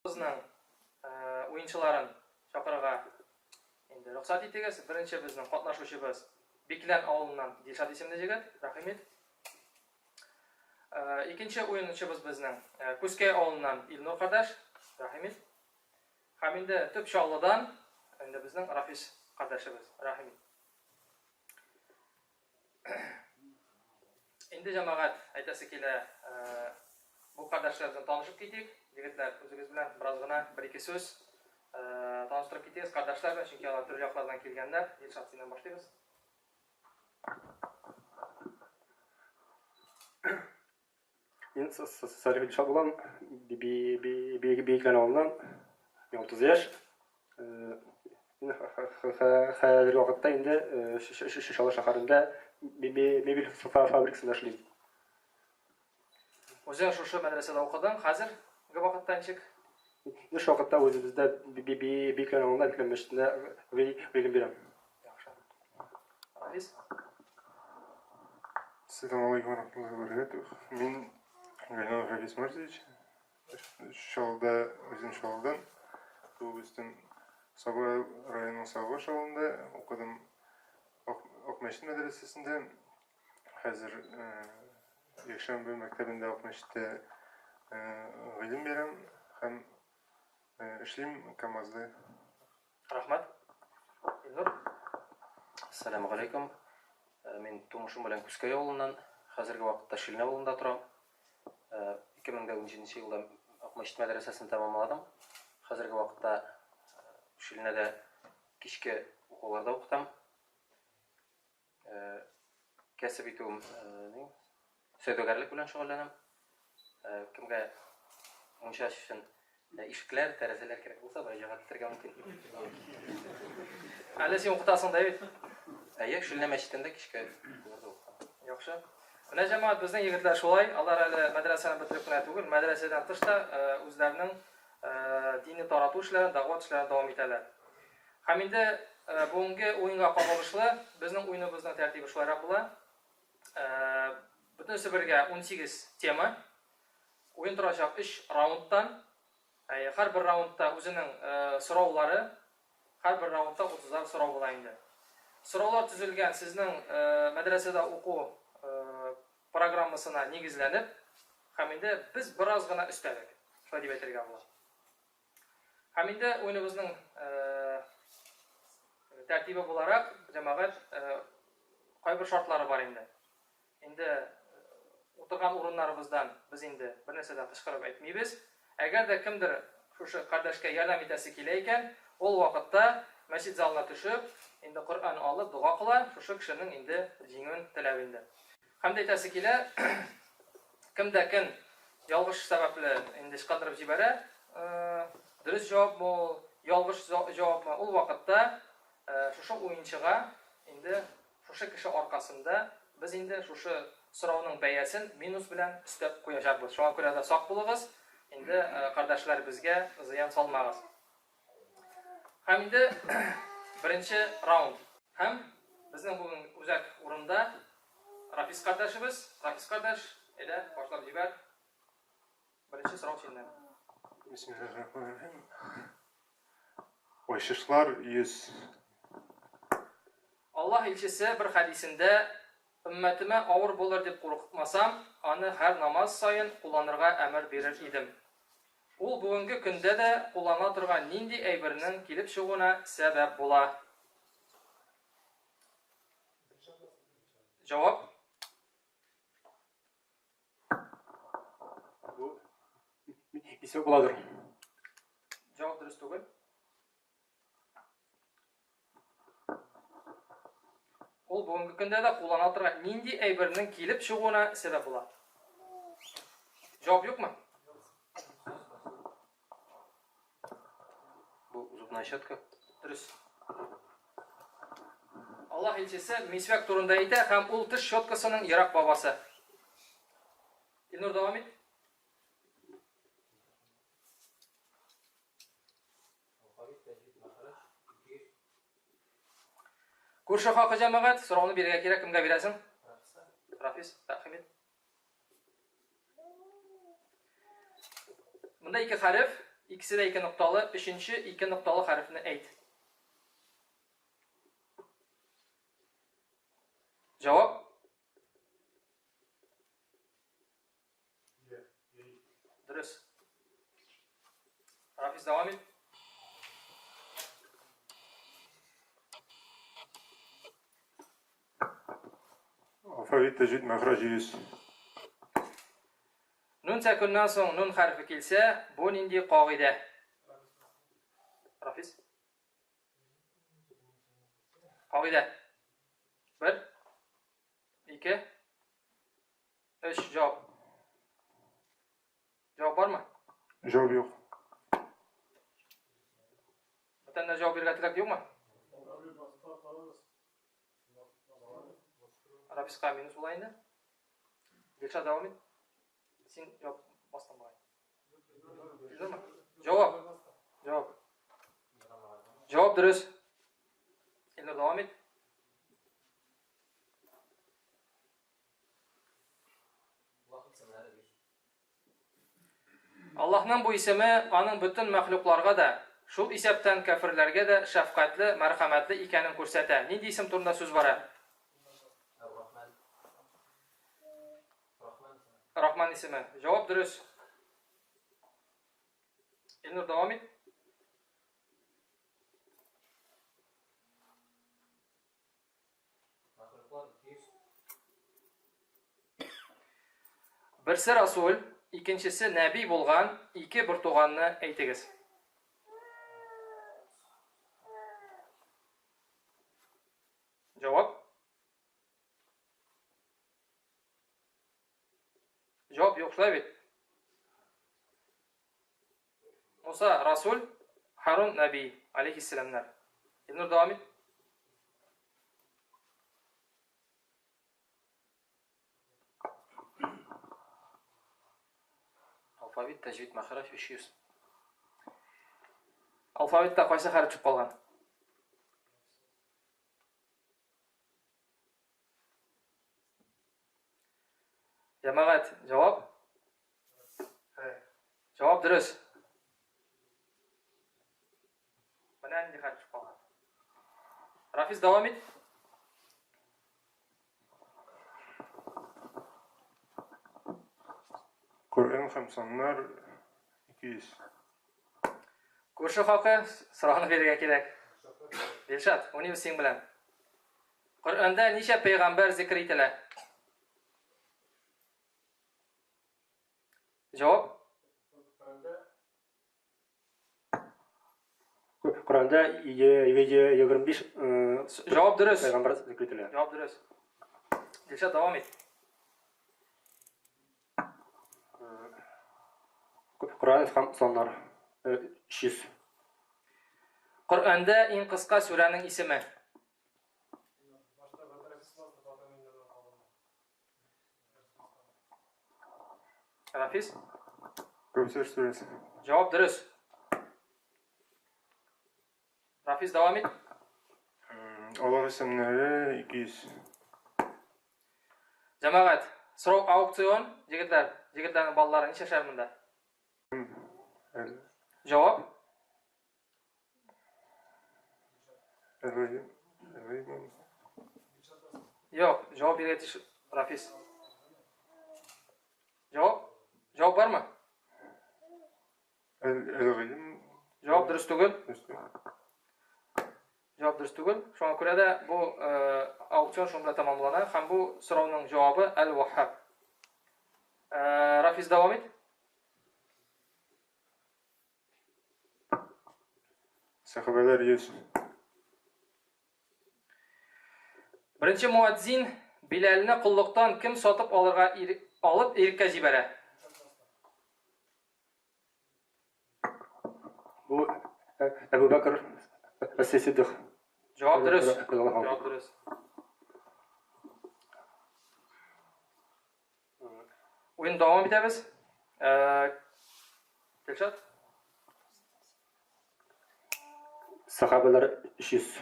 Безнең уенчыларын чакырырга инде рөхсәт итегез. Беренче безнең катнашучыбыз Биклән авылыннан Дилшат исемле җегет, рәхим ит. Икенче уенчыбыз безнең Күзкәй авылыннан Илнур кардәш, рәхим ит. Һәм инде Төп Чаллыдан инде безнең Рафис кардәшебез, рәхим ит. Инде җәмәгать, әйтәсе килә, бу кардәшләр белән танышып китик. Егетләр, үзегез белән бераз гына бер-ике сүз таныштырып китегез кардәшләр белән, чөнки алар төрле яклардан килгәннәр. Илшат, синнән башлыйбыз. Мин Салих Илшат булам, Биеклән авылыннан, миңа 30 яшь. Мин хәзерге вакытта инде Чаллы шәһәрендә мебель фабрикасында эшлим. Үзең шушы мәдрәсәдә укыдың, хәзерге вакытта ничек? Мин шул вакытта үзебездә Биеклән авылында Биеклән мәчетендә гыйлем бирәм. Яхшы. Рафис? Ассаламу алейкум ва рахматуллахи ва баракатух. Мин Гайнанов Рафис Марсович. Чаллыда, үзем Чаллыдан. Туып үстем Саба районының Сабабаш авылында. Укыдым Акмәчет мәдрәсәсендә. Хәзер якшәмбе мәктәбендә Акмәчеттә гыйлем бирәм һәм эшлим КАМАЗда. Рәхмәт. Илнур. Ассаламу алейкум. Мин тумышым белән Күзкәй авылыннан, хәзерге вакытта Шилнә авылында торам. 2017 елда Акмәчет мәдрәсәсен тәмамладым. Хәзерге вакытта Шилнәдә кичке укуларда укытам. Кәсеп итүем ни? Сәүдәгәрлек белән шөгыльләнәм. Кемгә мунча өчен ишекләр, тәрәзәләр кирәк булса, мөрәҗәгать итәргә мөмкин. Әле син укытасың да бит? Әйе, Шилнә мәчетендә кичке укуларда укытам. Яхшы. Менә җәмәгать, безнең егетләр шулай, алар әле мәдрәсәне бетереп кенә түгел, мәдрәсәдән тыш та үзләренең динне тарату эшләрен, дәгъват эшләрен дәвам итәләр. Һәм инде бүгенге уенга кагылышлы безнең уеныбызның тәртибе шулайрак була. Бөтенесе бергә 18 тема. Уен торачак 3 раундтан. Һәрбер раундта үзенең сораулары, һәрбер раундта 30-ар сорау була инде. Сораулар төзелгән сезнең мәдрәсәдә уку программасына нигезләнеп, һәм инде без бераз гына өстәдек. Шулай дип әйтергә була. Һәм инде уеныбызның тәртибе буларак, җәмәгать, кайбер шартлары бар инде. Инде утырган урыннарыбыздан без инде бернәрсә дә кычкырып әйтмибез. Әгәр дә кемдер шушы кардәшкә ярдәм итәсе килә икән, ул вакытта мәчет залына төшеп, инде Коръән алып, дога кыла, шушы кешенең инде җиңүен теләп инде. Һәм дә әйтәсе килә, кем дә кем ялгыш сәбәпле инде ычкындырып җибәрә, дөрес җавапмы ул, ялгыш җавапмы, ул вакытта шушы уенчыга инде шушы кеше аркасында без инде шушы сорауның бәясен минус белән өстәп куячакбыз. Шуңа күрә дә сак булыгыз, инде кардәшләр безгә зыян салмагыз. Һәм инде беренче раунд. Һәм безнең бүген үзәк урында Рафис кардәшебез. Рафис кардәш, әйдә, башлап җибәр. Беренче сорау синнән. Бисмиллахир-рахманир-рахим. Ачышлар 100. Аллаһ илчесе бер хәдисендә, Өммәтемә авыр булыр дип курыкмасам, аны һәр намаз саен кулланырга әмер бирер идем. Ул бүгенге көндә дә кулланыла торган нинди әйбернең килеп чыгуына сәбәп була? Җавап. Бу исәп буладыр. Җавап дөрес түгел. Ул бүгенге көндә дә кулланыла торган нинди әйбернең килеп чыгуына сәбәп була? Җавап юкмы? Бу зубная щетка. Дөрес. Аллаһ илчесе мисвәк турында әйтә һәм ул теш щеткасының ерак бабасы. Илнур, дәвам ит. Күрше хакы җәмәгать, сорауны бирергә кирәк, кемгә бирәсең? Рафис, тәкъдим ит. Монда ике хәреф. Икесе дә ике нокталы, өченче ике нокталы хәрефне әйт. Җавап? Дөрес. Рафис, дәвам ит. Алфавит тәҗвид мәхраҗ 100. Нун сәкүннән соң нун хәрефе килсә, бу нинди кагыйдә? Рафис? Кагыйдә. Бер, ике, өч, җавап. Җавап бармы? Җавап юк. Бүтәннәр җавап бирергә теләк юкмы? Рафиска минус була инде. Гөлшат дәвам ит. Син җавап бастың бугай. Илнурмы? Җавап. Җавап. Җавап дөрес. Илнур дәвам ит. Аллаһның бу исеме аның бөтен мәхлукларга да, шул исәптән кәферләргә дә шәфкатьле, мәрхәмәтле икәнен күрсәтә. Нинди исем турында сүз бара? Рахман исеме. Җавап дөрес. Илнур, дәвам ит. Берсе Расул, икенчесе Нәби булган ике бертуганны әйтегез. Җавап? Җавап юк шулай бит? Муса Расул, Харун Нәби, алейхиссәламнар. Илнур дәвам ит. Алфавит, тәҗвид, мәхраҗ 300. Алфавитта кайсы хәреф төшеп калган? Җәмәгать, җавап? Җавап дөрес. Менә нинди хәл төшеп калган. Рафис, дәвам ит. Коръән һәм саннар 200. Күрше хакы сорауны бирергә кирәк. Дилшат, уйныйбыз синең белән. Коръәндә ничә пәйгамбәр зикр ителә? Җавап? Коръәндә 25 Җавап дөрес. Пәйгамбәр зикр ителә. Җавап дөрес. Дилшат, дәвам ит. Коръән һәм саннар 300. Коръәндә иң кыска сүрәнең исеме? Рафис? Кәүсәр сүрәсе. Җавап дөрес. Рафис, дәвам ит. Аллаһ исемнәре 200. Җәмәгать, сорау аукцион, егетләр, егетләрнең баллары ничәшәр монда? Җавап? Юк, җавап бирергә тиеш Рафис. Җавап? Җавап бармы? Җавап дөрес түгел. Җавап дөрес түгел. Шуңа күрә дә бу аукцион шуның белән тәмамлана һәм бу сорауның җавабы Әл-Ваһһаб. Рафис, дәвам ит. Сәхабәләр 100. Беренче муадзин Биләлне коллыктан кем сатып алырга ир, алып иреккә җибәрә? Бу Әбу Бәкр Әс-Сиддик. Җавап дөрес. Җавап дөрес. Уен дәвам итәбез. Дилшат? Сахабалар 300.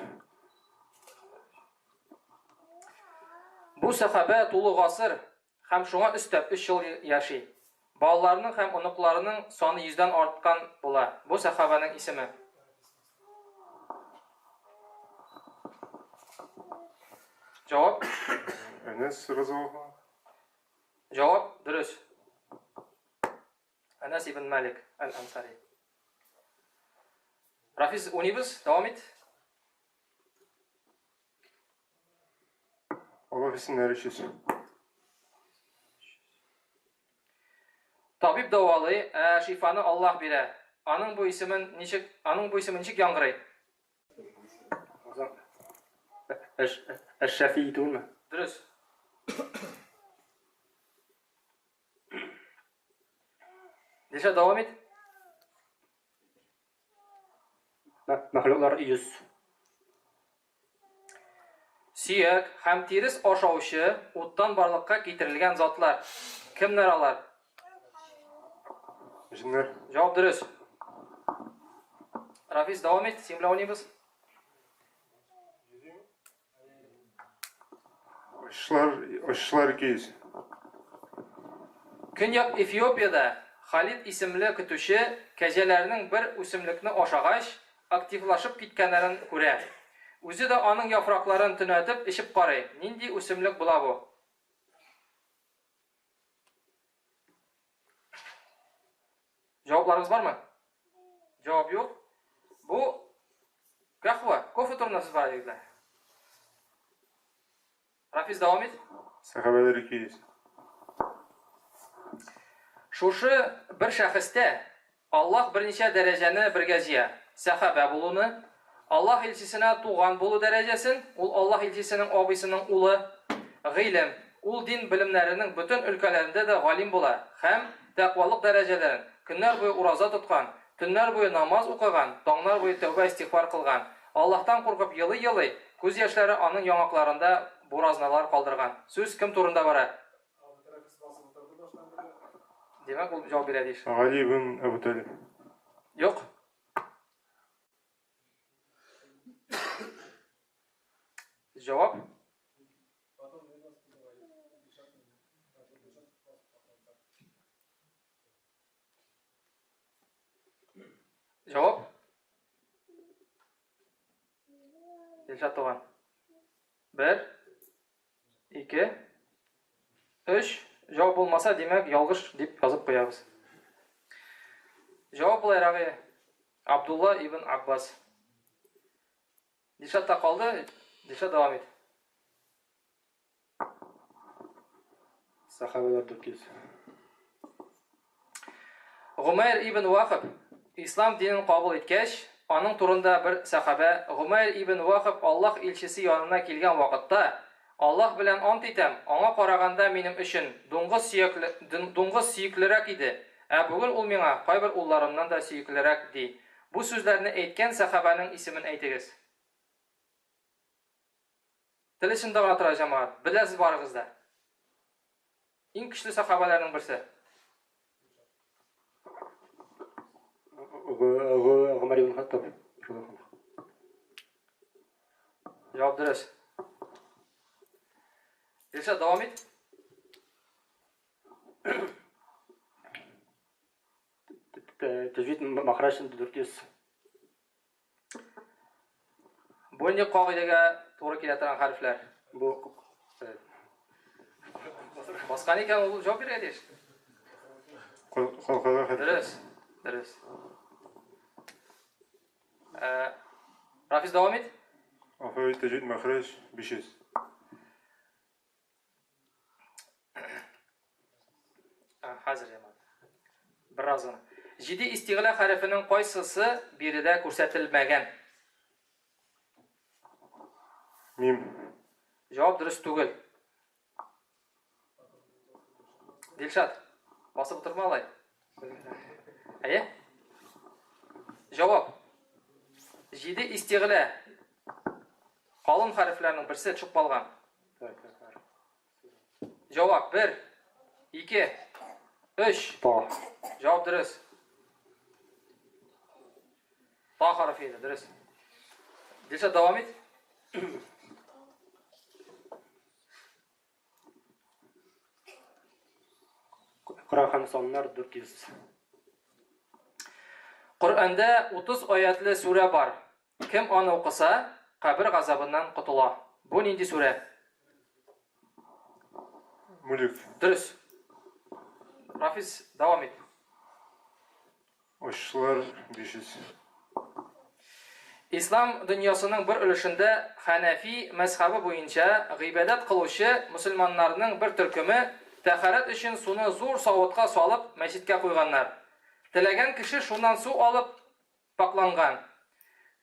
Бу сахабә тулы гасыр һәм шуңа өстәп 3 ел яши. Балаларының һәм оныкларының саны йөздән арткан була. Бу сәхабәнең исеме. Җавап? Әнәс разыяллаһу анһу. Җавап дөрес. Әнәс ибн Малик әл-Ансари. Рафиз, уйныйбыз, дәвам ит. Аллаһ исемнәре 300. Табиб дәвалый, ә шифаны Аллаһ бирә. Аның бу исемен ничек, аның бу исеме ничек яңгырый? Әш-Шәфи түгелме? Дөрес. Дилшат, дәвам ит. Мәхлуклар 100. Сөяк һәм тирес ашаучы уттан барлыкка китерелгән затлар. Кемнәр алар? Җеннәр. Җавап дөрес. Рафис, дәвам ит, син белән уйныйбыз. Очышлар, очышлар 200. Көньяк Эфиопиядә Халид исемле көтүче кәҗәләрнең бер үсемлекне ашагач, активлашып киткәннәрен күрә. Үзе дә аның яфракларын төнәтеп эчеп карый. Нинди үсемлек була бу? Җавапларыгыз бармы? Җавап юк. Бу кахва, кофе турында сүз бара, егетләр. Рафис, дәвам ит. Сәхабәләр 200. Шушы бер шәхестә Аллаһ берничә дәрәҗәне бергә җыя, сәхабә булуны, Аллаһ илчесенә туган булу дәрәҗәсен, ул Аллаһ илчесенең абыйсының улы, гыйлем, ул дин белемнәренең бөтен өлкәләрендә дә галим була, һәм тәкъвалык дәрәҗәләрен, көннәр буе ураза тоткан, төннәр буе намаз укыган, таңнар буе тәүбә-истигъфар кылган, Аллаһтан куркып елый-елый, күз яшьләре аның яңакларында буразналар калдырган. Сүз кем турында бара? Димәк, ул җавап бирә диш. Гали ибн Әбу Талиб. Юк. Җавап? Җавап? Илшат туган. Бер, ике, өч. Җавап булмаса, димәк, ялгыш дип язып куябыз. Җавап булайрагы Абдулла ибн Аббас. Дилшат та калды. Дилшат дәвам ит. Сахабалар 400. Гумәйр ибн Вахаб ислам динен кабул иткәч, аның турында бер сәхабә Гумәйр ибн Вахаб Аллаһ илчесе янына килгән вакытта, Аллаһ белән ант итәм, аңа караганда минем өчен дуңгыз сөякле, дуңгыз сөеклерәк иде, ә бүген ул миңа кайбер улларымнан да сөеклерәк, ди. Бу сүзләрне әйткән сәхабәнең исемен әйтегез. Тел эчендә гына тора, җәмәгать. Беләсез барыгыз да. Иң көчле сахабәләрнең берсе. Гомәр ибн Хаттаб. Җавап дөрес. Илшат, дәвам ит. Тәҗвид махраҗ 400. Бу нинди кагыйдәгә туры килә торган хәрефләр? Бу Баскан икән, ул җавап бирергә тиеш. Калкала хәрефе. Дөрес, дөрес. Э, Рафис, дәвам ит. Алфавит тәҗвид мәхрәҗ 500. Хәзер җәмәгать. Бераз гына. Җиде истигъла хәрефенең кайсысы биредә күрсәтелмәгән? Мим. Җавап дөрес түгел. Дилшат, басып утырма алай. Әйе? Җавап. Җиде истигъла калын хәрефләрнең берсе төшеп калган. Җавап, бер, ике, өч. Та. Җавап дөрес. Та хәрефе иде, дөрес. Дилшат, дәвам ит. Коръән һәм саннар 400. Коръәндә 30 аятлы сүрә бар. Кем аны укыса, кабер газабыннан котыла. Бу нинди сүрә? Мүлек. Дөрес. Рафис, дәвам ит. Очышлар 500. Ислам дөньясының бер өлешендә хәнәфи мәзхәбе буенча гыйбадәт кылучы мөселманнарның бер төркеме тәһарәт өчен суны зур савытка салып мәчеткә куйганнар. Теләгән кеше шуннан су алып пакьланган.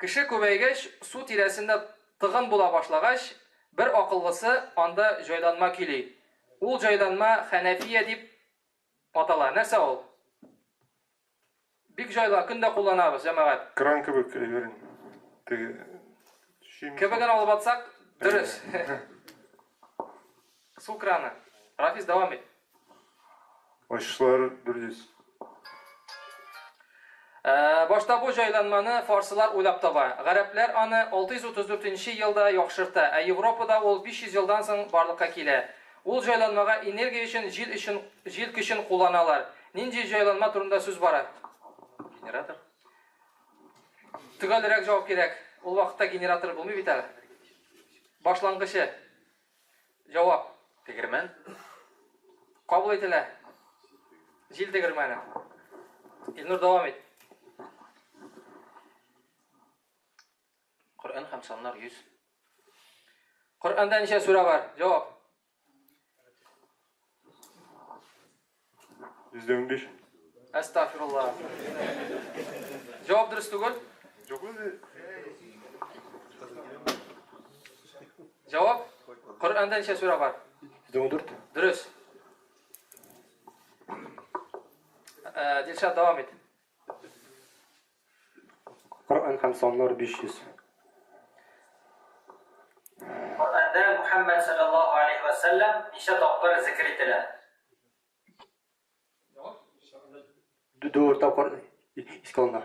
Кеше күбәйгәч, су тирәсендә тыгын була башлагач, бер акыллысы анда җайланма көйли. Ул җайланма хәнәфия дип Атала. Нәрсә ул? Бик җайлы, көн дә кулланабыз, җәмәгать. Кран кебек әйбер. Теге чим. Кебеген алып атсак, дөрес. Су краны. Рафис, дәвам ит. Ачышлар 400. Башта бу җайланманы фарсылар уйлап таба. Гарәпләр аны 634 нче елда яхшырта, ә Европада ул 500 елдан соң барлыкка килә. Ул җайланмага энергия өчен җил өчен җил көчен кулланалар. Нинди җайланма турында сүз бара? Генератор. Төгәлрәк җавап кирәк. Ул вакытта генератор булмый бит әле. Башлангычы. Җавап. Тегермән. Кабул ителә. Җил тегермәне. Илнур, дәвам ит. Коръән һәм саннар 100. Коръәндә ничә сүрә бар? Җавап. 115. Әстафирулла. Җавап дөрес түгел. Юк инде. Җавап. Коръәндә ничә сүрә бар? 114. Дөрес. Э, Дилшат, дәвам ит. Коръән һәм саннар 500. Коръәндә Мухәммәд салләллаһу алейһи вә сәлләм ничә тапкыр зикер ителә? Дүрт тапкыр искә алына.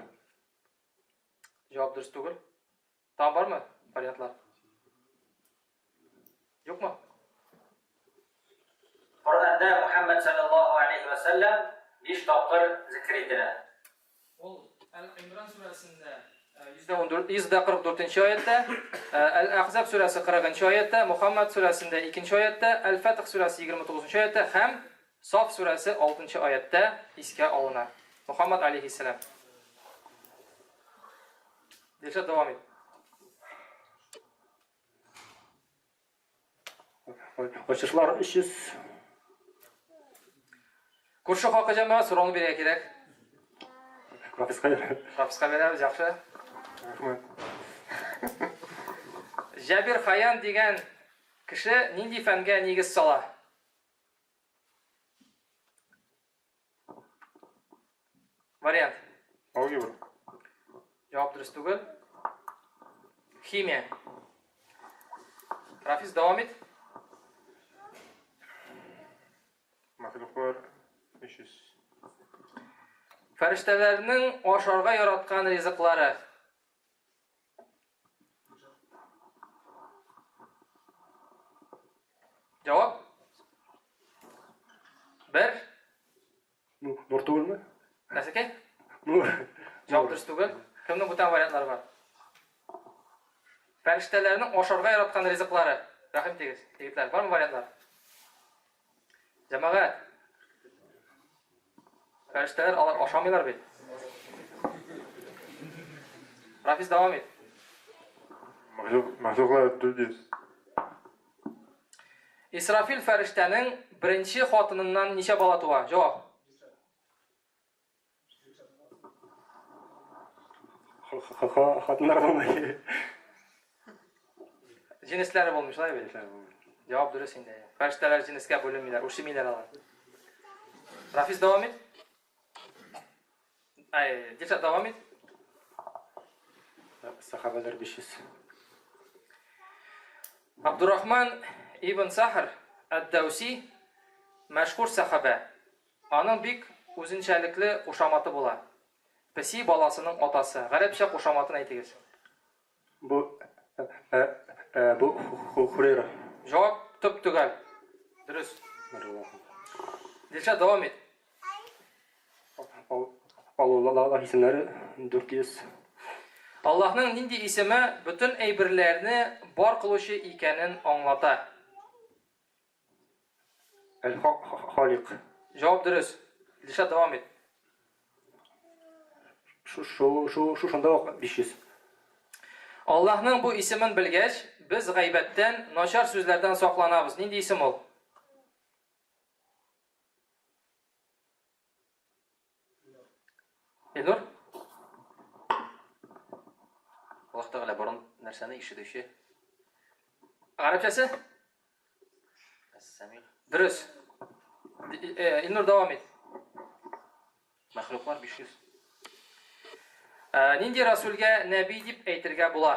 Җавап дөрес түгел. Тагын бармы вариантлар? Юкмы? Коръәндә Мухәммәд салләллаһу алейһи вә сәлләм биш тапкыр зикер ителә. Ул Әл-Имран сүрәсендә 144 нче аятьтә, Әл-Әхзаб сүрәсе 40 нчы аятьтә, Мухаммад сүрәсендә 2 нче аятьтә, Әл-Фәтх сүрәсе 29 нчы аятьтә һәм Саф сүрәсе 6 нчы аятьтә искә алына. Мухаммад алейһиссәлам. Дилшат, дәвам ит. Очышлар 300. Күрше хакы җәмәгать сорауны бирергә кирәк. Рафиска бирәбез. Рафиска бирәбез, яхшы. Рәхмәт. Җәбир Хаян дигән кеше нинди фәнгә нигез сала? Вариант. Алгебра. Җавап дөрес түгел. Химия. Рафис, дәвам ит. Мәхлуклар 300. Фәрештәләрнең ашарга яраткан ризыклары. Җавап? Бер. Нур түгелме? Нәрсәкәй? Нур. Җавап дөрес түгел. Кемнең бүтән вариантлары бар? Фәрештәләрнең ашарга яраткан ризыклары. Рәхим итегез, егетләр. Бармы вариантлар? Җәмәгать. Фәрештәләр алар ашамыйлар бит. Рафис, дәвам ит. Мәхлуклар 400. Исрафил фәрештәнең беренче хатыныннан ничә бала туа? Җавап. Хатыннар булмый. Җенесләре булмый, шулай бит? Җавап дөрес инде. Фәрештәләр җенескә бүленмиләр, үрчемиләр алар. Рафис, дәвам ит. Ай, Дилшат, дәвам ит. Сахабәләр 500. Абдурахман ибн Сахр ад-Дауси мәшһүр сахабә. Аның бик үзенчәлекле кушаматы була. Песи баласының атасы. Гарәпчә кушаматын әйтегез. Бу Әбү Хурейра. Җавап төп-төгәл. Дөрес. Дилшат, дәвам ит. Аллаһ исемнәре 400. Аллаһның нинди исеме бөтен әйберләрне бар кылучы икәнен аңлата? Әл-Халик. Җавап дөрес. Илшат, дәвам ит. Шушында ук 500. Аллаһның бу исемен белгәч, без гайбәттән, начар сүзләрдән сакланабыз. Нинди исем ул? Илнур? Аллаһ Тәгалә барын нәрсәне ишетүче. Гарәпчәсе? Әс-Сәмиг. Дөрес. Э, Илнур дәвам ит. Мәхлуклар 500. Э, нинди расүлгә нәби дип әйтергә була?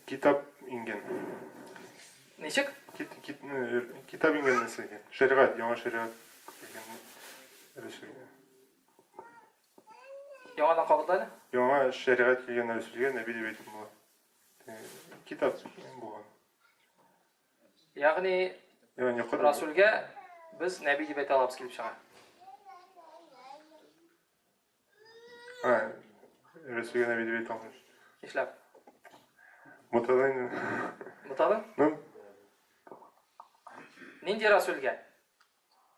Китап иңгән. Ничек? Кит, кит, китап иңгән нәрсәгә? Шәригать, яңа шәригать кергән рәсүлгә. Яңадан кабатла әле. Яңа шәригать килгән рәсүлгә нәби дип әйтеп була. Китап булган. Ягъни Ягъни Расүлгә без нәби дип әйтә алабыз килеп чыга. А, Рәсүлгә нәби дип әйтә алмыйм. Нишләп? Бутадың инде. Бутадың? Ну. Нинди Расүлгә?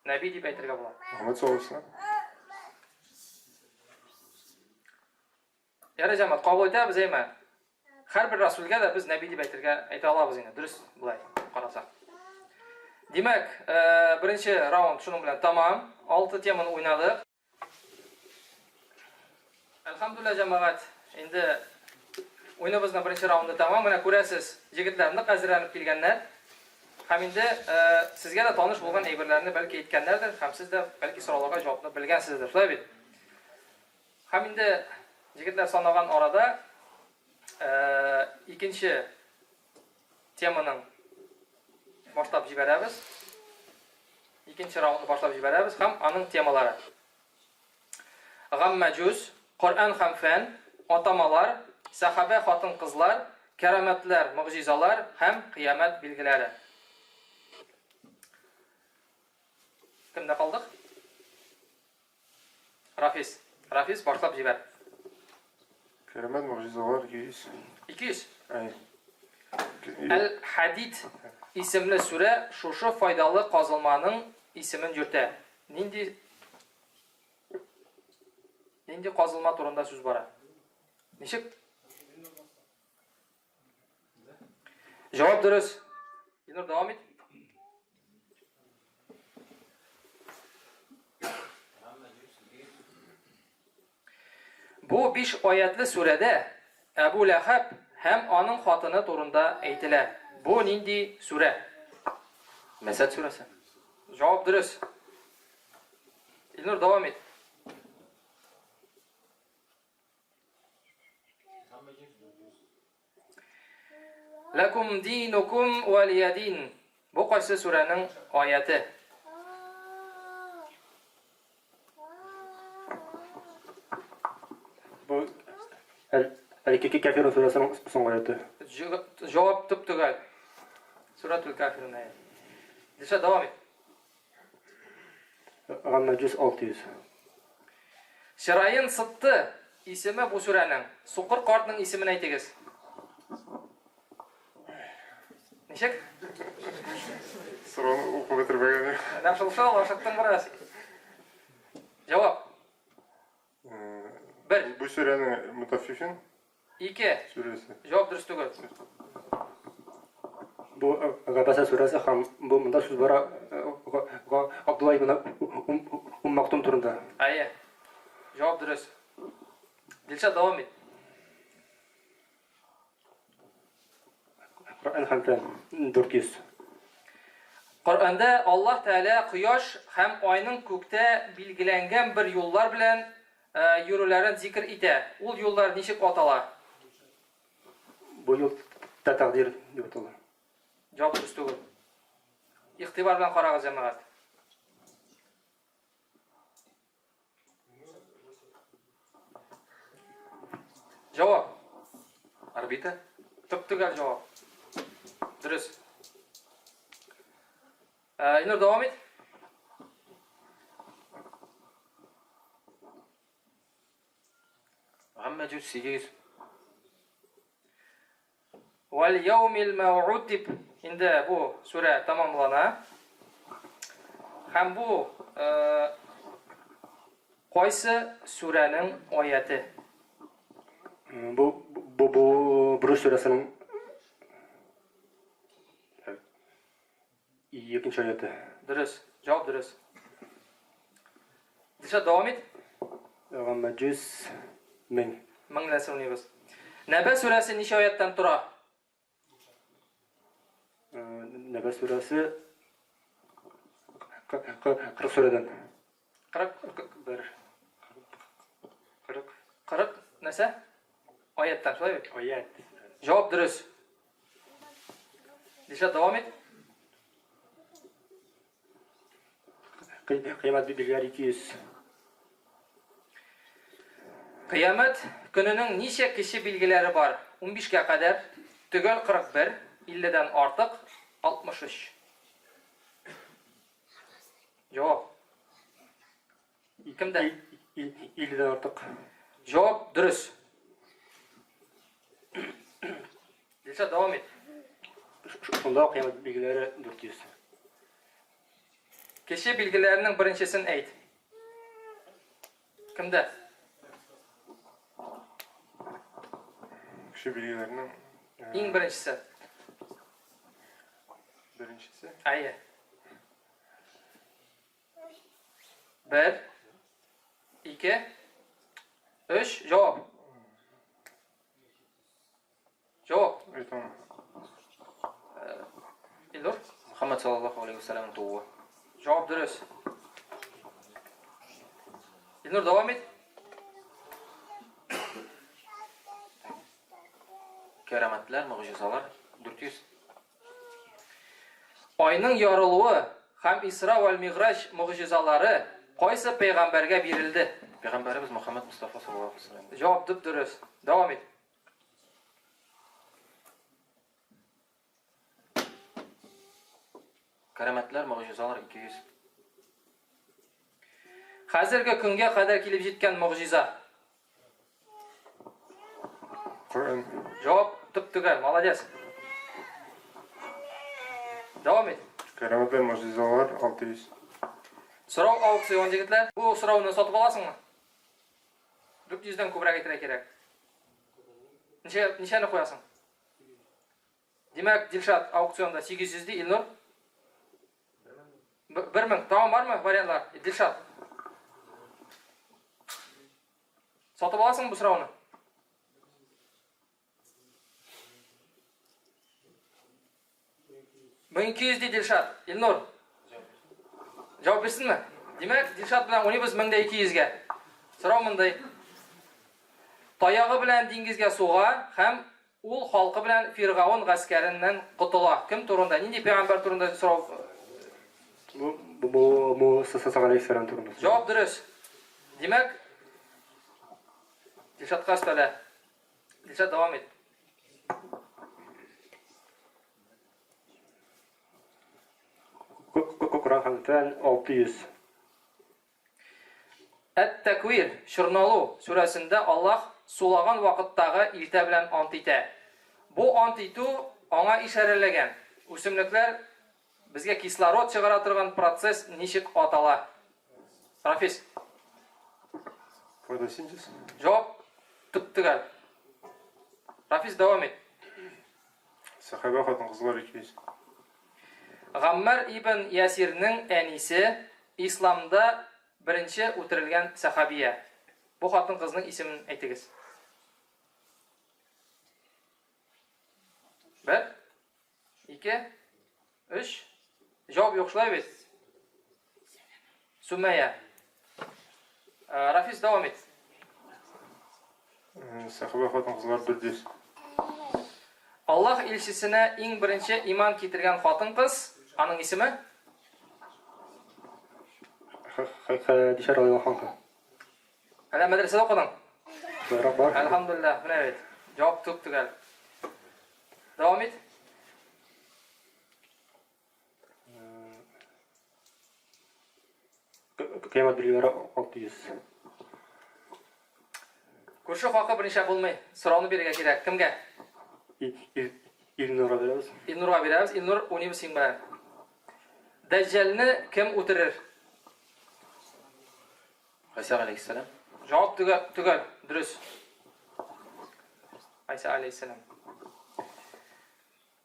Нәби дип әйтергә була. Мөхәммәд саллаллаху Ярый, җәмәгать, кабул итәбез, әйме? Һәрбер расүлгә дә без нәби дип әйтергә әйтә алабыз инде, дөрес болай карасак. Димәк, э, беренче раунд шуның белән тамам. Алты теманы уйнадык. Әлхәмдүлилләһ, җәмәгать, инде уеныбызның беренче раунды тәмам. Менә күрәсез, егетләр нык әзерләнеп килгәннәр. Һәм инде э, сезгә дә таныш булган әйберләрне бәлки әйткәннәрдер, һәм сез дә бәлки сорауларга җавапны белгәнсездер. Шулай бит? Һәм инде егетләр санаган арада э, икенче теманың башлап җибәрәбез. Икенче раундны башлап җибәрәбез һәм аның темалары. Гаммәҗүз, Коръән һәм фән, атамалар, сәхабә хатын-кызлар, кәрамәтләр, могҗизалар һәм кыямәт билгеләре. Кемдә калдык? Рафис. Рафис, башлап җибәр. Кәрамәт, могҗизалар 200. 200. Әй. Әл-Хадид исемле сүрә шушы файдалы казылманың исемен йөртә. Нинди Нинди казылма турында сүз бара? Ничек? Җавап дөрес. Илнур, дәвам ит. Бу биш аятлы сүрәдә Әбу Ләхәб һәм аның хатыны турында әйтелә. Бу нинди сүрә? Мәсәд сүрәсе. Җавап дөрес. Илнур, дәвам ит. Ләкум динукум валиядин. Бу кайсы сүрәнең аяте? Бу Әл-Кәфирун сүрәсенең соңгы аяты. Җавап төп-төгәл. Сүрәтул Кафирун аяты. Дилшат, дәвам ит. Гаммә 100 600. Чыраен сытты, исеме бу сүрәнең. Сукыр картның исемен әйтегез. Ничек? Сорауны укып бетермәгән. Менә шул шул, ашыктың бераз. Җавап. Бер. Бу сүрәнең Мутаффифин Ике. сүрәсе. Җавап дөрес түгел. Бу Габәсә сүрәсе һәм бу монда сүз бара Абдулла ибн Ум Мактум турында. Әйе. Җавап дөрес. Дилшат, дәвам ит. Коръән һәм фән 400. Коръәндә Аллаһ Тәгалә кояш һәм айның күктә билгеләнгән бер юллар белән йөрүләрен зикер итә. Ул юллар ничек атала? Бу юл тәкъдир дип атала. Җавап дөрес түгел. Игътибар белән карагыз, җәмәгать. Җавап. Орбита? Төп-төгәл җавап. Дөрес. Илнур, дәвам ит. Гаммә җүз 800. Вәл яумил мәүгуд дип инде бу сүрә тәмамлана. Һәм бу э, кайсы сүрәнең аяте? Бу бу бу Буруҗ сүрәсенең икенче аяты. Дөрес. Җавап дөрес. Дилшат, дәвам ит. Гаммә җүз мең. Мең белән сорыйбыз. Нәбә сүрәсе ничә аяттан тора? Нәбә сүрәсе 40 сүрәдән. 40 бер 40 40 нәрсә? Аяттан, шулай бит? Аят. Җавап дөрес. Дилшат, дәвам ит. Кыямәт билгеләре 200. Кыямәт көненең ничә кече билгеләре бар? 15-кә кадәр, төгәл 41, 50-дән артык, 63. Җавап. Кемдә? 50-дән артык. Җавап дөрес. Дилшат, дәвам ит. Шунда кыямәт билгеләре 400. Кече билгеләренең беренчесен әйт. Кемдә? Кече билгеләренең иң беренчесе. Беренчесе? Әйе. Бер, ике, өч, җавап. Җавап. Әйтәм. Илнур? Мөхәммәд саллаллаһу алейһи ва сәлләмнең тууы. Җавап дөрес. Илнур, дәвам ит. Кәрамәтләр, могҗизалар 400. Айның ярылуы һәм Исра вәл Мигъраҗ могҗизалары кайсы пәйгамбәргә бирелде? Пәйгамбәребез Мөхәммәд Мостафа саллаллаһу алейһи ва сәлләм. Җавап дөп-дөрес. Дәвам ит. Кәрамәтләр, могҗизалар 200. Хәзерге көнгә кадәр килеп җиткән могҗиза. Коръән. Җавап төп-төгәл, молодец. Дәвам ит. Кәрамәтләр, могҗизалар 600. Сорау аукцион, егетләр. Бу сорауны сатып аласыңмы? 400 дән күбрәк әйтергә кирәк. Ничә, ничәне куясың? Димәк, Дилшат аукционда 800 ди, Илнур? 1000. Тагын бармы вариантлар? Дилшат. Сатып аласыңмы бу сорауны? 1200 ди Дилшат. Илнур. Җавап бирсенме? Димәк, Дилшат белән уйныйбыз 1200-гә. Сорау мондый. Таягы белән диңгезгә суга һәм ул халкы белән Фиргаун гаскәреннән котыла. Кем турында? Нинди пәйгамбәр турында сорау? Бу бу Муса галәйһиссәлам турында. Җавап дөрес. Димәк, Дилшатка өстәлә. Дилшат, дәвам ит. Коран һәм фән 600. Әт-Тәквир, Чорналу, сүрәсендә Аллаһ сулаган вакыттагы иртә белән ант итә. Бу ант итү аңа ишарәләгән. Үсемлекләр безгә кислород чыгара торган процесс ничек атала? Рафис. Фотосинтез. Җавап төп-төгәл. Рафис, дәвам ит. Сәхабә хатын-кызлар 200. Гаммар ибн Ясирнең әнисе исламда беренче үтерелгән сәхабия. Бу хатын-кызның исемен әйтегез. Бер, ике, өч. Җавап юк, шулай бит? Сүмәя. Э, Рафис, дәвам ит. Э, сәхабә хатын-кызлар 400. Аллаһ илчесенә иң беренче иман китергән хатын-кыз, аның исеме? Хәдичә радиаллаһу анха. Әллә мәдрәсәдә укыдың? Шулайрак бар. Әлхәмдүлилләһ, менә бит. Җавап төп-төгәл. Дәвам ит. Кыямәт билгеләре 600. Күрше хакы берничә булмый. Сорауны бирергә кирәк. Кемгә? Илнурга бирәбез. Илнурга бирәбез. Илнур, уйныйбыз синең белән. Дәҗҗалне кем үтерер? Гайсә галәйһиссәлам. Җавап төгәл, төгәл, дөрес. Гайсә алейһиссәлам.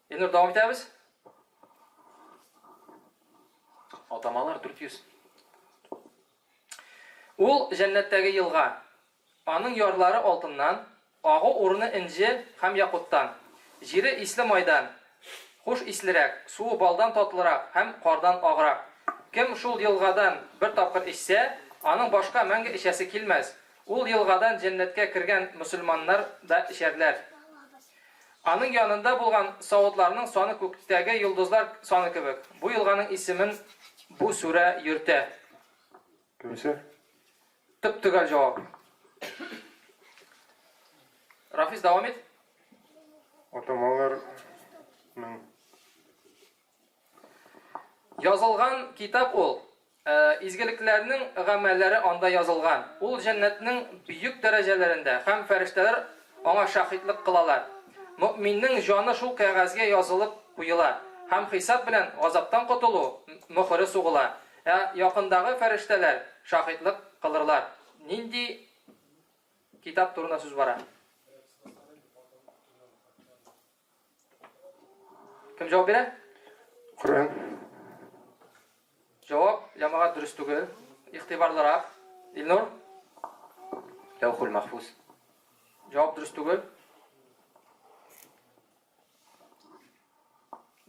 Илнур, дәвам итәбез. Атамалар 400. Ул җәннәттәге елга. Аның ярлары алтыннан, агу урыны энҗе һәм якуттан. Җире исле майдан, хуш ислерәк, суы балдан татлырак һәм кардан аграк. Кем шул елгадан бер тапкыр эчсә, аның башка мәңге эчәсе килмәс. Ул елгадан җәннәткә кергән мөселманнар да эчәрләр. Аның янында булган савытларның саны күктәге йолдызлар саны кебек. Бу елганың исемен бу сүрә йөртә. Кәүсәр. Төп-төгәл җавап. Рафис, дәвам ит. Атамалар мең. Язылган китап ул. Э, изгелекләрнең гамәлләре анда язылган. Ул җәннәтнең бөек дәрәҗәләрендә һәм фәрештәләр аңа шаһитлык кылалар. Мөэминнең җаны шул кәгазьгә язылып куела һәм хисап белән газаптан котылу мөхере сугыла. Ә якындагы фәрештәләр шаһитлык кылырлар. Нинди китап турында сүз бара? Кем җавап бирә? Коръән. Җавап, җәмәгать, дөрес түгел. Игътибарлырак. Илнур? Ләүхул махфуз. Җавап дөрес түгел.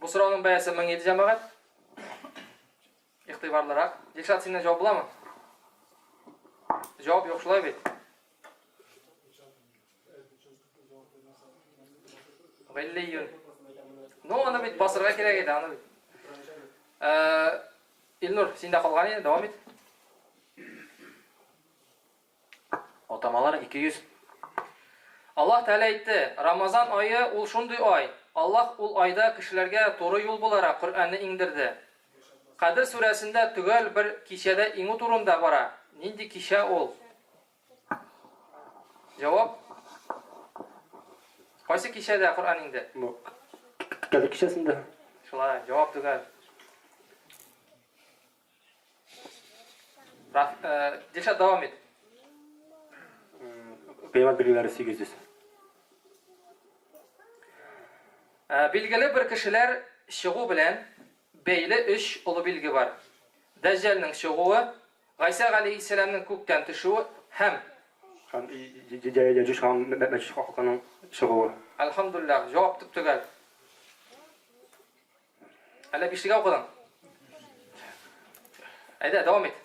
Бу сорауның бәясе 1000 иде, җәмәгать. Игътибарлырак. Дилшат, синнән җавап буламы? Җавап юк шулай бит. Гыйллиюн. Ну, аны бит басырга кирәк иде, аны бит. Э, Илнур, син дә калган иде, дәвам ит. Атамалар 200. Аллаһ Тәгалә әйтте, Рамазан ае ул шундый ай, Аллаһ ул айда кешеләргә туры юл буларак Коръәнне иңдерде. Кадер сүрәсендә төгәл бер кичәдә иңү турында бара. Нинди кичә ул? Җавап? Кайсы кичәдә Коръән иңде? Бу Кадер кичәсендә. Шулай, җавап төгәл. Э, Дилшат, дәвам ит. Кыямәт билгеләре 800. Э, билгеле бер кешеләр чыгу белән бәйле өч олы билге бар. Дәҗҗалнең чыгуы, Гайсә галәйһиссәламнең күктән төшүе һәм Һәм Яҗүҗ һәм Мәҗүҗ халкының чыгуы. Әлхәмдүлилләһ, җавап төп-төгәл. Әллә бишлегә укыдың? Әйдә, дәвам ит.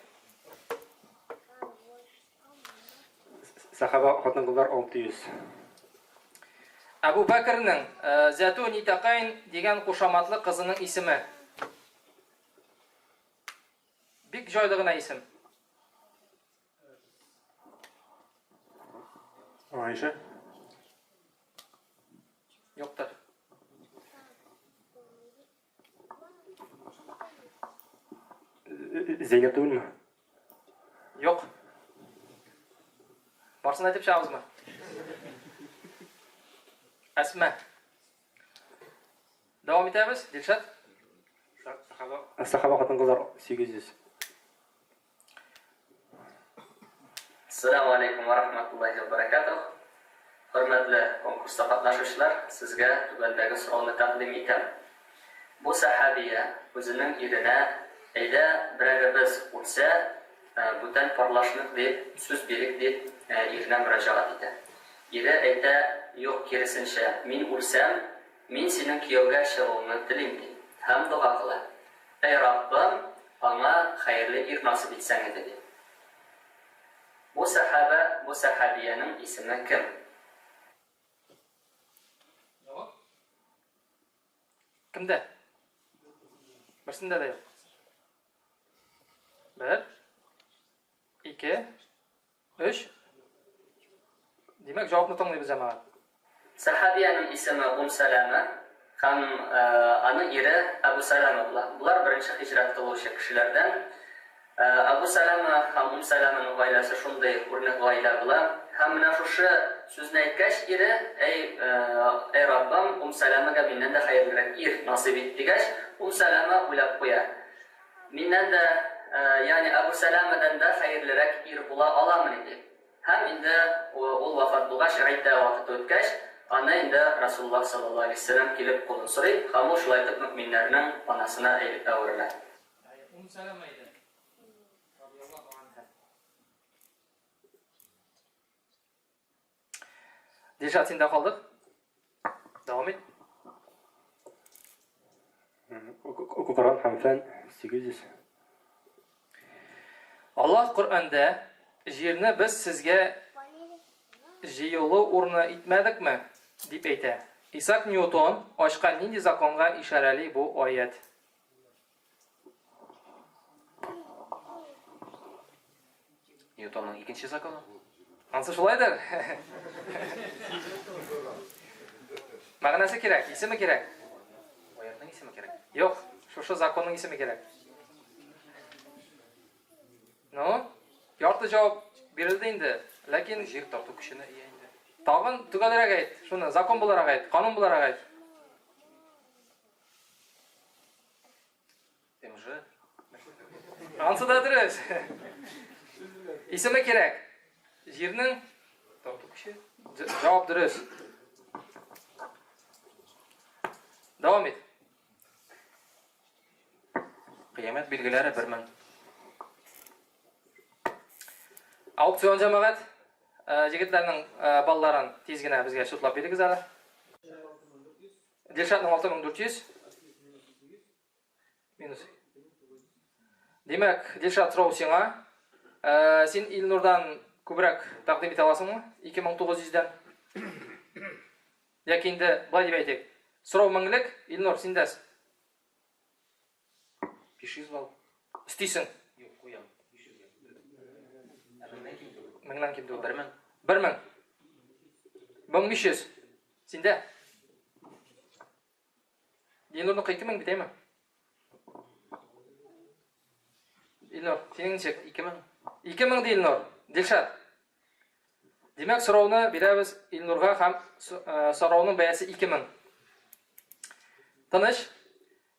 Сәхаба хатын-кызлар 600. Әбу Бәкернең Зәту Нитакайн дигән кушаматлы кызының исеме. Бик җайлы гына исем. Айша. Юктыр. Зәйнәп түгелме? Юк. Барсын әйтеп чыгабызмы? Әсмә. Дәвам итәбез, Дилшат. Сахаба хатын-кызлар 800. Ассаламу алейкум ва рахматуллахи ва баракатух. Хөрмәтле конкурста катнашучылар, сезгә түбәндәге сорауны тәкъдим итәм. Бу сәхабия үзенең иренә, Әйдә, берәребез үлсә, бүтән парлашмыйк дип, сүз бирик дип, иренә мөрәҗәгать итә. Ире әйтә, Юк, киресенчә, мин үлсәм, мин синең кияүгә чыгуыңны телим, ди һәм дога кыла, Әй Раббым, аңа хәерле ир насыйп итсәң иде, ди. Бу сәхабә, бу сәхабиянең исеме кем? Җавап? Кемдә? Берсендә дә юк. Бер, ике, Өч. Димәк, җавапны тыңлыйбыз, җәмәгать. Сәхабиянең исеме Ум Сәләмә һәм аның ире Әбу Сәләмә була. Болар беренче һиҗрәт кылучы кешеләрдән. Әбу Сәләмә һәм Ум Сәләмәнең гаиләсе шундый үрнәк гаилә була. Һәм. Һәм менә шушы сүзне әйткәч, ире, Әй, әй Раббым, Ум Сәләмәгә миннән дә хәерлерәк ир насыйп ит, дигәч, Ум Сәләмә уйлап куя, Миннән дә, ягъни Әбу Сәләмәдән дә хәерлерәк ир була аламыни, дип. Һәм инде ул вафат булгач, гыйддә вакыты үткәч, аны инде Расулуллаһ саллаллаһу галәйһи ва сәлләм килеп кулын сорый, һәм ул шулай итеп мөэминнәрнең анасына әверелә. Ум Сәләмә иде, радияллаһу анһа. Дилшат, синдә калдык. Дәвам ит. Коръән һәм фән 800. Аллаһ Коръәндә җирне без сезгә җыелу урыны итмәдекме? дип әйтә. Исаак Ньютон ачкан нинди законга ишарәли бу аять? Ньютонның икенче законы. Ансы шулайдыр. Мәгънәсе кирәк, исеме кирәк. Аятның исеме кирәк. Юк, шушы законның исеме кирәк. Ну, ярты җавап бирелде инде, ләкин җир тарту көченә ия инде. Тагын төгәлрәк әйт, шуны закон буларак әйт, канун буларак әйт. МЖ. Ансы да дөрес. Исеме кирәк. Җирнең тарту көче. Җавап дөрес. Дәвам ит. Кыямәт билгеләре 1000. Аукцион җәмәгать. Э, егетләрнең э, балларын тиз генә безгә счетлап бирегез әле. Дилшатның 6400. Минус. Димәк, Дилшат сорау сиңа. Э, син Илнурдан күбрәк тәкъдим итә аласыңмы? 2900-дән. Яки инде былай дип әйтик. Сорау меңлек, Илнур, синдә. 500 балл. Өстисең. Юк, куям. 500 гә. Ә меңнән ким түгел. Меңнән ким түгел. 1000. 1000. 1500. Синдә. Илнурныкы 2000 бит, әйме? Илнур, синең ничек? 2000. 2000 ди Илнур. Дилшат. Димәк, сорауны бирәбез Илнурга һәм э, сорауның бәясе 2000. Тыныч.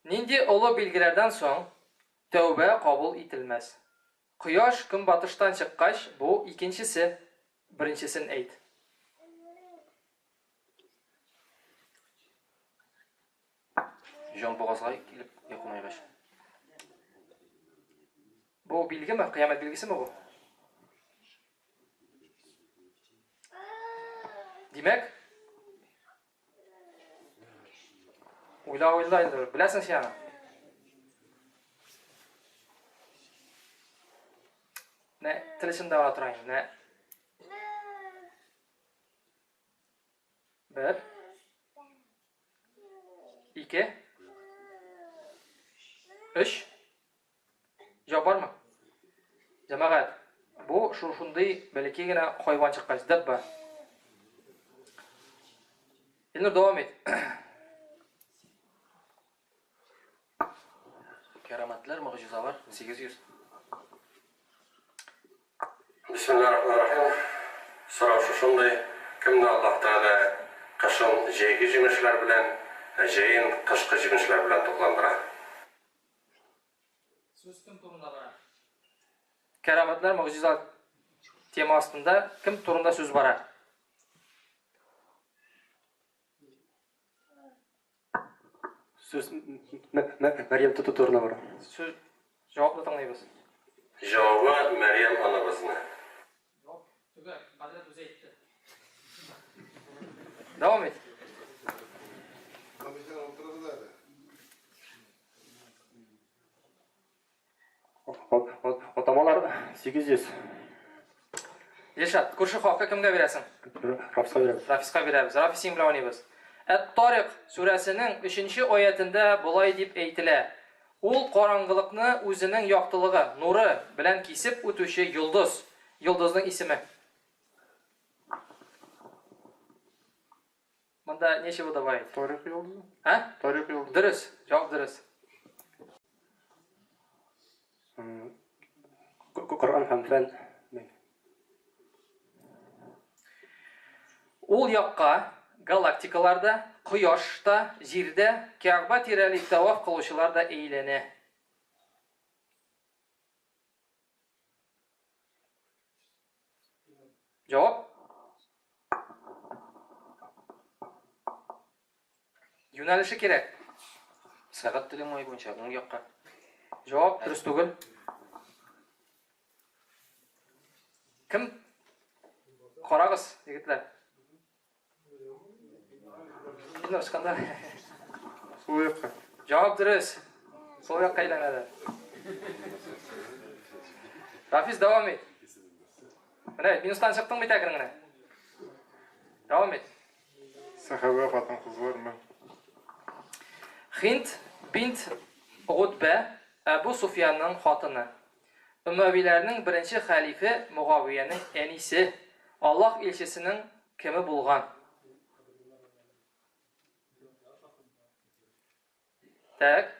Нинди олы билгеләрдән соң тәүбә кабул ителмәс? Кояш көнбатыштан чыккач, бу икенчесе. Беренчесен әйт. Җан бугазга килеп якынайгач. Бу билгеме? Кыямәт билгесеме бу? Димәк, уйла, уйла инде, беләсең син аны. Нә, тел эчендә гына тора инде. Нә. Бер. Ике. Өч. Җавап бармы? Җәмәгать, бу шушындый бәләкәй генә хайван чыккач, дәбба. Илнур, дәвам ит. Кәрамәтләр, могҗизалар, 800. Бисмиллаһир-рахманир-рахим. Сорау шушындый, кемне Аллаһ Тәгалә кышын җәйге җимешләр белән, ә җәен кышкы җимешләр белән тукландыра? Сүз кем турында бара? Кәрамәтләр, могҗиза тема астында кем турында сүз бара? Сүз Мәрьям тоту турында бара. Сүз җавапны тыңлыйбыз. Җавабы, Мәрьям анабызны. Җавап төгәл, хәзрәт үзе әйтте. Дәвам ит. Атамалар 800. Илшат, күрше хакы кемгә бирәсең? Рафиска бирәбез. Рафиска бирәбез. Рафис синең белән уйныйбыз. Әт-Тарик сүрәсенең 3 аятендә болай дип әйтелә. Ул караңгылыкны үзенең яктылыгы, нуры белән кисеп үтүче йолдыз. Йолдызның исеме. Монда нечего добавить. Тарих йолдызы. А? Тарих йолдызы. Дөрес, җавап дөрес. Коръән һәм фән. Ул якка галактикалар да, Кояш та, Җир дә, Кәгъба тирәли тәваф кылучылар да әйләнә. Җавап? Юнәлеше кирәк. Сәгать теле уңай буенча, уң якка. Җавап дөрес түгел. Кем? Карагыз, егетләр. Илнур Искәндәр. Сул якка. Җавап дөрес. Сул якка әйләнәләр. Рафис, дәвам ит. Менә минустан чыктың бит әкрен генә. Дәвам ит. Сәхабә хатын-кызлармы? Хинд бинт Гутбә Әбу Суфиянның хатыны. Өмәвиләрнең беренче хәлифе Мөгавиянең әнисе, Аллаһ илчесенең кеме булган? Так.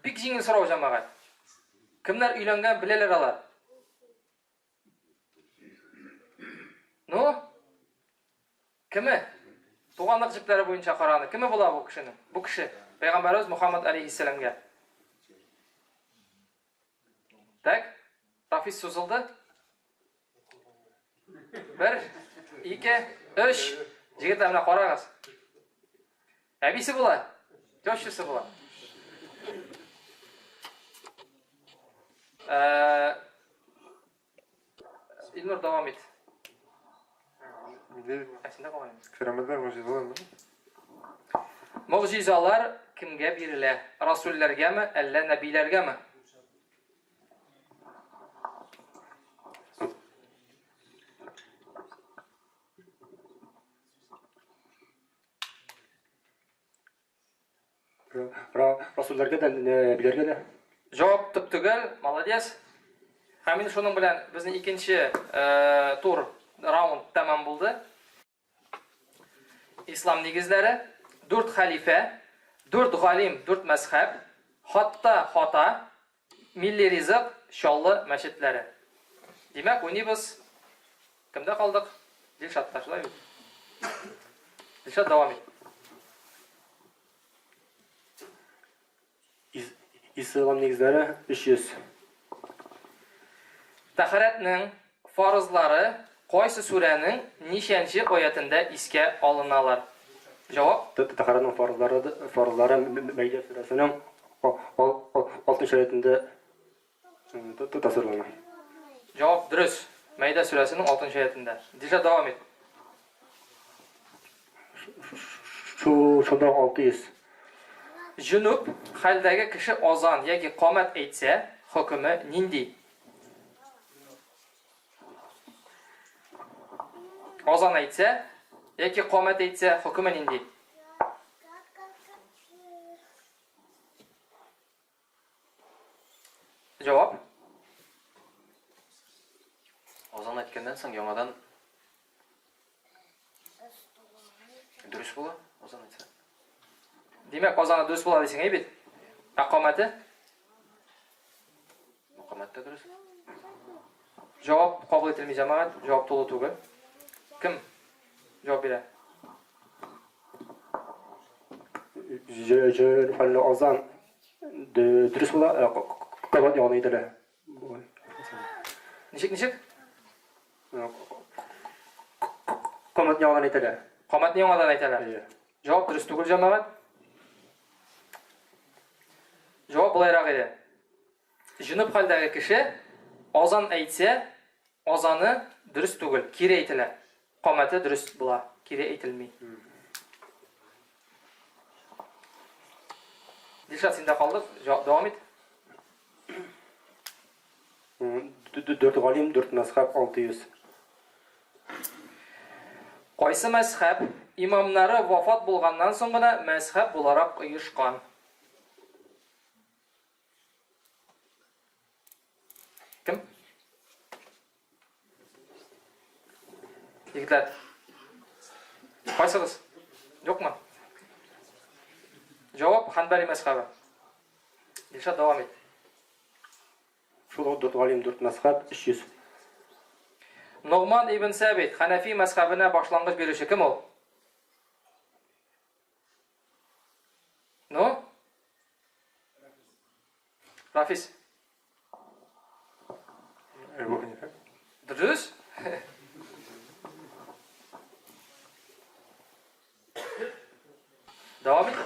Бик җиңел сорау, җәмәгать. Кемнәр өйләнгән, беләләр алар. Ну? Кеме? Туганлык җепләре буенча караны. Кеме була бу кешенең? Бу кеше Пәйгамбәребез Мухаммад алейхиссәламгә. Так? Рафис сузылды. Бер, ике, өч. Җегетләр, менә карагыз. Әбисе була, тещасы була. Э, Илнур, дәвам ит. Ә синдә калган инде. Кәрамәтләр, могҗизалар мы? Могҗизалар кемгә бирелә? Расүлләргәме, әллә нәбиләргәме? Расулләргә дә, нәбиләргә дә. Җавап төп-төгәл, молодец. Һәм инде шуның белән безнең икенче тур, раунд тәмам булды. Ислам нигезләре, дүрт хәлифә, дүрт галим, дүрт мәзхәб, хатта хата, Милли ризык, Чаллы мәчетләре. Димәк, уйныйбыз. Кемдә калдык? Дилшатта, шулай бит? Дилшат, дәвам ит. Ислам нигезләре 300. Тәһарәтнең фарызлары кайсы сүрәнең ничәнче аятендә искә алыналар? Җавап. Тәһарәтнең фарызлары фарызлары Мәидә сүрәсенең алтынчы аятендә тасвирлана. Җавап дөрес. Мәидә сүрәсенең алтынчы аятендә. Дилшат, дәвам ит. Шунда 600. Җөнүб хәлдәге кеше азан яки камәт әйтсә, хөкеме нинди? Азан әйтсә яки камәт әйтсә, хөкеме нинди? Җавап. Азан әйткәннән соң яңадан дөрес була, азан әйтсә. Димәк, азаны дөрес була дисең, әй бит? Ә камәте? Камәт тә дөрес. Җавап кабул ителми, җәмәгать, җавап тулы түгел. Кем җавап бирә? Җөҗәле азан дөрес була, кабат ягына әйтелә. Ничек, ничек? Камат яңадан әйтелә. Камат яңадан әйтәләр. Җавап дөрес түгел, җәмәгать. Җавап болайрак иде. Җөнүб хәлдәге кеше азан әйтсә, азаны дөрес түгел, кире әйтелә. Камәте дөрес була, кире әйтелми. Дилшат, синдә калдык, дәвам ит. Дүрт галим, дүрт мәзхәб, 600. Кайсы мәзхәб имамнары вафат булганнан соң гына мәзхәб буларак оешкан? Кем? Егетләр. Кайсыгыз? Юкмы? Җавап Ханбали мәзхәбе. Илшат дәвам ит. Шул ук дүрт галим, дүрт мәзхәб, 300. Ногман ибн Сәбит, Хәнәфи мәзхәбенә башлангыч бирүче кем ул? Ну? Рафис. Әбу Хәнифә. Дөрес? Дәвам ит.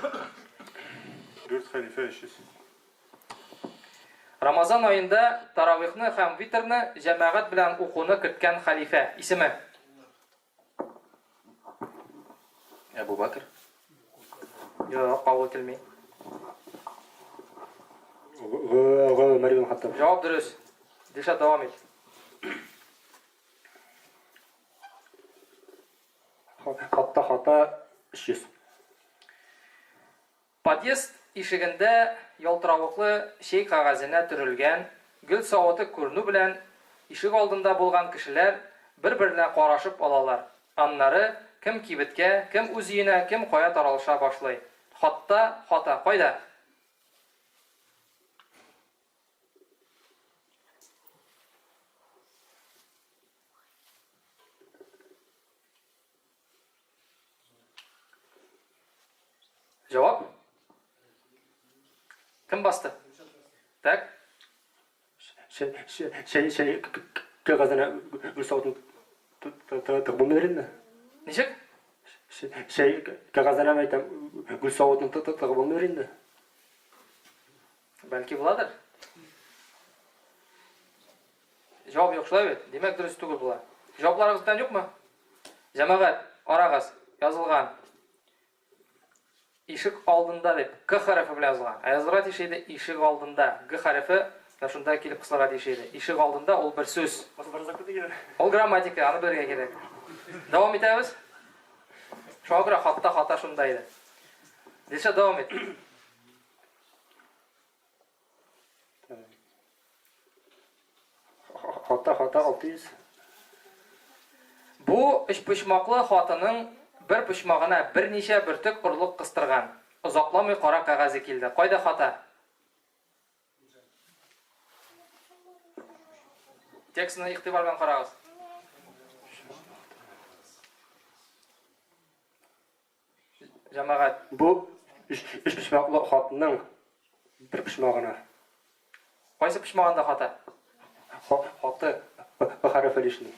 Дүрт хәлифә 300. Рамазан аенда таравихны һәм витрны җәмәгать белән укуны керткән хәлифә исеме? Әбу Бакр. Юк, кабул ителми. Гомәр ибн Хаттаб. Җавап дөрес. Дилшат, дәвам ит. Хатта хата 300. Подъезд ишегендә ялтыравыклы чәй кәгазенә төрелгән гөл савыты күренү белән, ишек алдында булган кешеләр бер-беренә карашып алалар, аннары кем кибеткә, кем үз өенә, кем кая таралыша башлый. Хатта хата кайда? Җавап? Кем басты? Так. Чәй, чәй, чәй кәгазенә гөл савытын тыгып булмыйдыр инде. Ничек? Чәй кәгазенә әйтәм, гөл савытын тыгып булмыйдыр инде. Бәлки буладыр. Җавап юк, шулай бит? Димәк, дөрес түгел була. Җавапларыгыз бүтән юкмы? Җәмәгать, карагыз, язылган. Ишек алдында дип, К хәрефе белән язылган. Ә язылырга тиеш иде ишек алдында. Г хәрефе менә шунда килеп кысылырга тиеш иде. Ишек алдында ул бер сүз. Ул грамматика, аны белергә кирәк. Дәвам итәбез. Шуңа күрә хатта хата шунда иде. Дилшат, дәвам ит. Хата, хата, 600. Бу өчпочмаклы хатының бер почмагына берничә бөртек орлык кыстырган. Озакламый кара кәгазе килде. Кайда хата? Текстны игътибар белән карагыз. Җәмәгать. Бу өчпочмаклы хатның бер почмагына. Кайсы почмагында хата? Хаты П хәрефе лишний.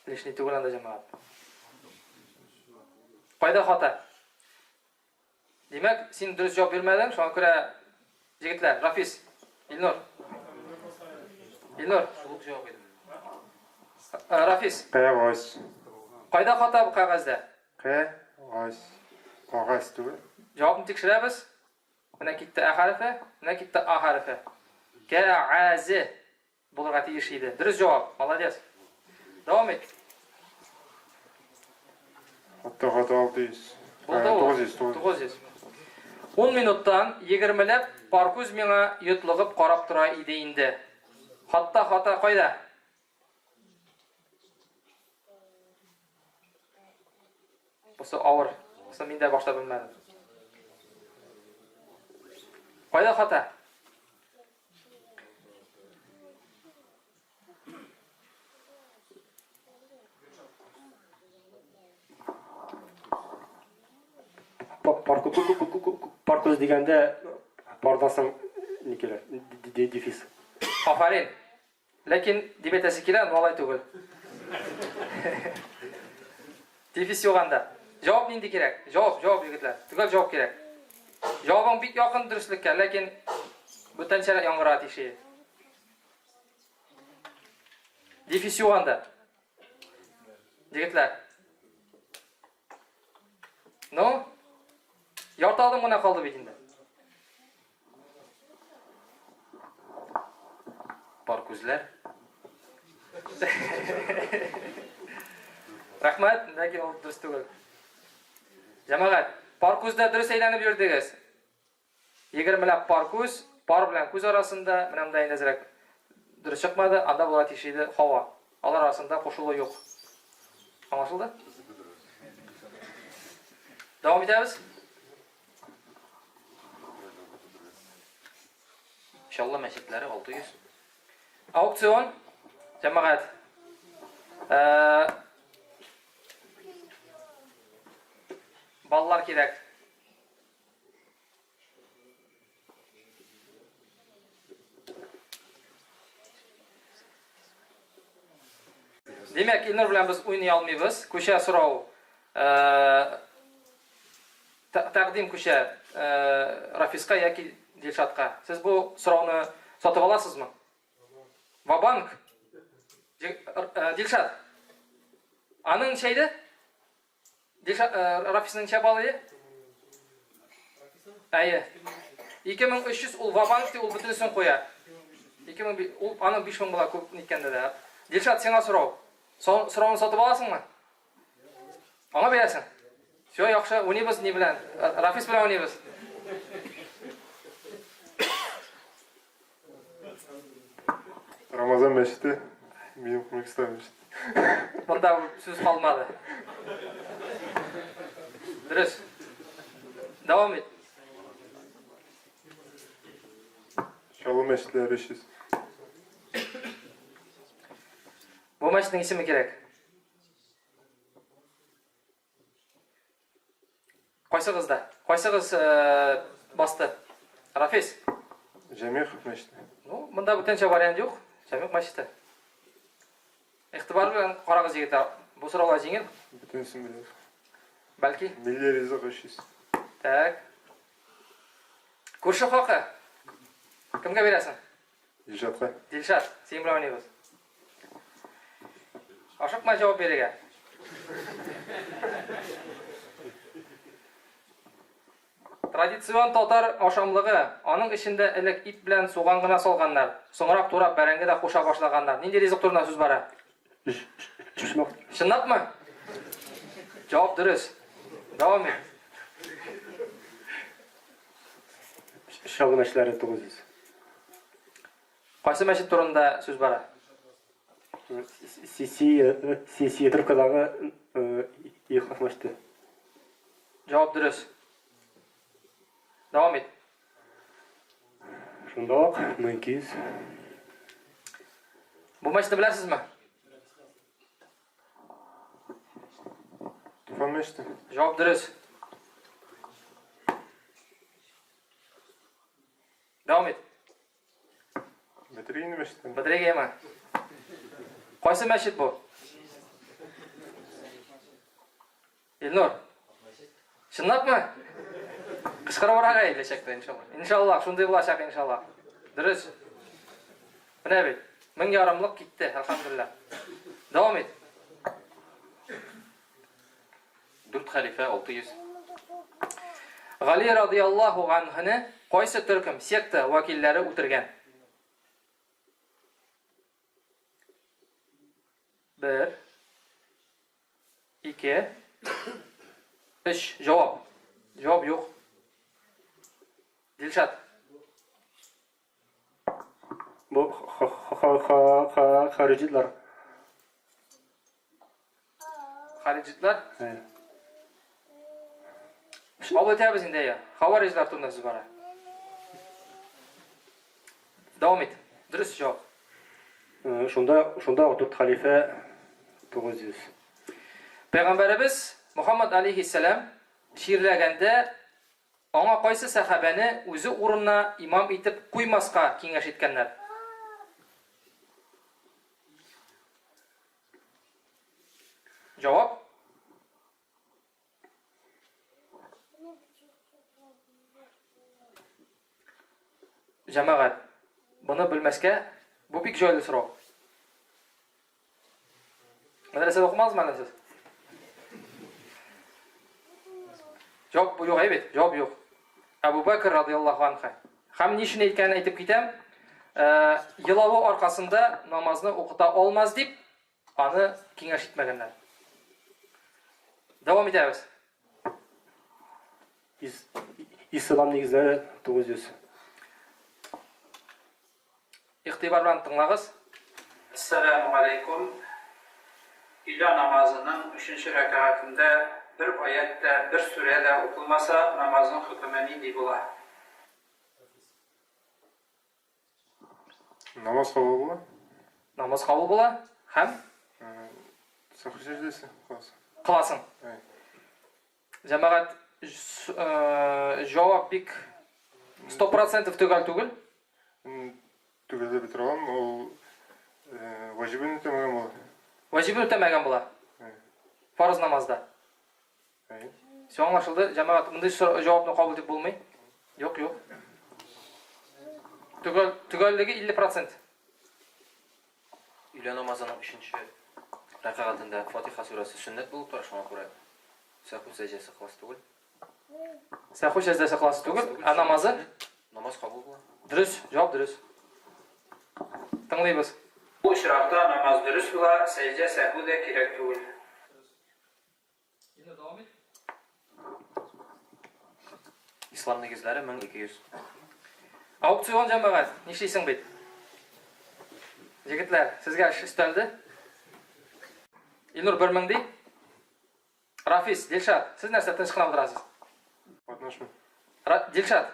Лишний түгел анда, җәмәгать. Кайда хата? Димәк, син дөрес җавап бирмәдең, шуңа күрә егетләр, Рафис, Илнур. Илнур. Шул ук җавап иде. Э, Рафис. Кәгазь. Кайда хата бу кәгазьдә? Кәгазь. Кәгазь түгел. Җавапны тикшерәбез. Менә китте ә хәрефе, менә китте а хәрефе. Кәгазе. Булырга тиеш иде. Дөрес җавап. Молодец. Дәвам ит. Хатта хата 600. Булды ул. 900, 900. 900. Ун минуттан егермеләп пар күз миңа йотлыгып карап тора иде инде. Хатта хата кайда? Бусы авыр. Бусы мин дә башта белмәдем. Кайда хата? Пар күз дигәндә пардан соң ни килә? Дефис. Афәрин. Ләкин дип әйтәсе килә, но алай түгел. Дефис юк анда. Җавап нинди кирәк? Җавап, җавап, егетләр. Төгәл җавап кирәк. Җавабың бик якын дөреслеккә, ләкин бүтәнчәрәк яңгырарга тиеш иде. Дефис юк анда. Егетләр. Ну, ярты адым гына калды бит инде. Пар күзләр. Рәхмәт, ләкин ул дөрес түгел. Җәмәгать, пар күздә дөрес әйләнеп йөрдегез. Егермеләп пар күз, пар белән күз арасында, менә монда инде әзрәк дөрес чыкмады, анда булырга тиеш иде һава. Алар арасында кушылу юк. Аңлашылды? Дәвам итәбез. Чаллы мәчетләре 600. Аукцион, җәмәгать. Э, баллар кирәк. Димәк, Илнур белән без уйный алмыйбыз. Күчә сорау. Э, тәкъдим күчә э, Рафиска яки Дилшатка. Сез бу сорауны сатып аласызмы? Вабанк. Э, Дилшат. Аның ничә иде? Дилшат, Рафисның ничә баллы иде? Әйе. 2300 ул вабанк ди, ул бөтенесен куя. 2000 ул аның 5000 була күп ниткәндә дә. Дилшат, сиңа сорау. Сорауны сатып аласыңмы? Аңа бирәсең. Все, яхшы, уйныйбыз ни белән? Рафис белән уйныйбыз. Рамазан мәчете, минем Күмәкстан мәчете. Монда сүз калмады. Дөрес. Дәвам ит. Чаллы мәчетләре 300. Бу мәчетнең исеме кирәк. Кайсыгыз да? Кайсыгыз э, басты? Рафис. Җәмигъ мәчете. Ну, монда бүтәнчә вариант юк. Җәмигъ мәчете. Игътибар белән карагыз, егетләр. Бу сораулар җиңел. Бөтенесен беләбез. Бәлки. Милли ризык 300. Так. Күрше хакы. Кемгә бирәсең? Дилшатка. Дилшат, син белән уйныйбыз. Ашыкма җавап бирергә. Традицион татар ашамлыгы, аның эчендә элек ит белән суган гына салганнар, соңрак турап бәрәңге дә куша башлаганнар. Нинди ризык турында сүз бара? Өчпочмак. Чынлапмы? Җавап дөрес. Дәвам ит. Чаллы мәчетләре 900. Кайсы мәчет турында сүз бара? Сидоровкадагы Ихлас мәчете. Җавап дөрес. Дәвам ит. Шунда ук 1200. Бу мәчетне беләсезме? Туфан мәчете. Җавап дөрес. Дәвам ит. Бетерик инде мәчеттән. Бетерик яме. Кайсы мәчет бу? Илнур. Чынлапмы? Кычкырыбрак әйт. Киләчәктә, иншалла. Иншалла, шундый булачак, иншалла. Дөрес. Менә бит. Мең ярымлык китте, әлхәмдүлилләһ. Дәвам ит. Дүрт хәлифә, 600. Гали радыяллаһу ганһуны кайсы төркем, секта, вәкилләре үтергән? Бер. Ике. Өч. Җавап. Җавап юк. Дилшат. Бу хариҗитлар. Хариҗитлар? Кабул итәбез инде, я. Хавариҗлар турында сүз бара. Дәвам ит. Дөрес җавап. Шунда, шунда ук дүрт хәлифә 900. Пәйгамбәребез Мухаммад алейхиссәлам чирләгәндә аңа кайсы сәхабәне үзе урынына имам итеп куймаска киңәш иткәннәр? Җавап? Җәмәгать, моны белмәскә, бу бик җайлы сорау. Мәдрәсәдә укымадыгызмы әллә сез? Җавап юк әй бит, җавап юк. Әбу Бәкр радияллаһу анху. Һәм ни өчен әйткәнен әйтеп китәм. Э, елавы аркасында намазны укыта алмас дип, аны киңәш итмәгәннәр. Дәвам итәбез. Ислам нигезләре 900. Игътибар белән тыңлагыз. Әссәләмү галәйкүм. Өйлә намазының өченче рәкәгатендә бер аять тә, бер сүрә дә укылмаса, намазның хөкеме нинди була? Намаз кабул була. Намаз кабул була һәм? Сәхү сәҗдәсе кыласың. Кыласың. Җәмәгать, җавап бик 100% төгәл түгел. Төгәл дә бетерә алам, ул ваҗибен үтәмәгән була. Ваҗибен үтәмәгән була. Фарыз намазда. Все аңлашылды. Җәмәгать, мондый җавапны кабул итеп булмый. Юк, юк. Төгәл, төгәллеге 50%. Өйлә намазының өченче рәкәгатендә Фатиха сүрәсе сөннәт булып тора, шуңа күрә сәхү сәҗдәсе кыласы түгел. Сәхү сәҗдәсе кыласы түгел, ә намазы? Намаз кабул була. Дөрес, җавап дөрес. Тыңлыйбыз. Бу очракта намаз дөрес була, сәҗдә сәһү дә кирәк түгел. Инде дәвам ит. Ислам нигезләре 1200. Аукцион җәмәгать, нишлисең бит? Егетләр, сезгә эш өстәлде. Илнур 1000 ди. Рафис, Дилшат, сез нәрсә тыныч кына утырасыз? Катнашмыйм. Дилшат.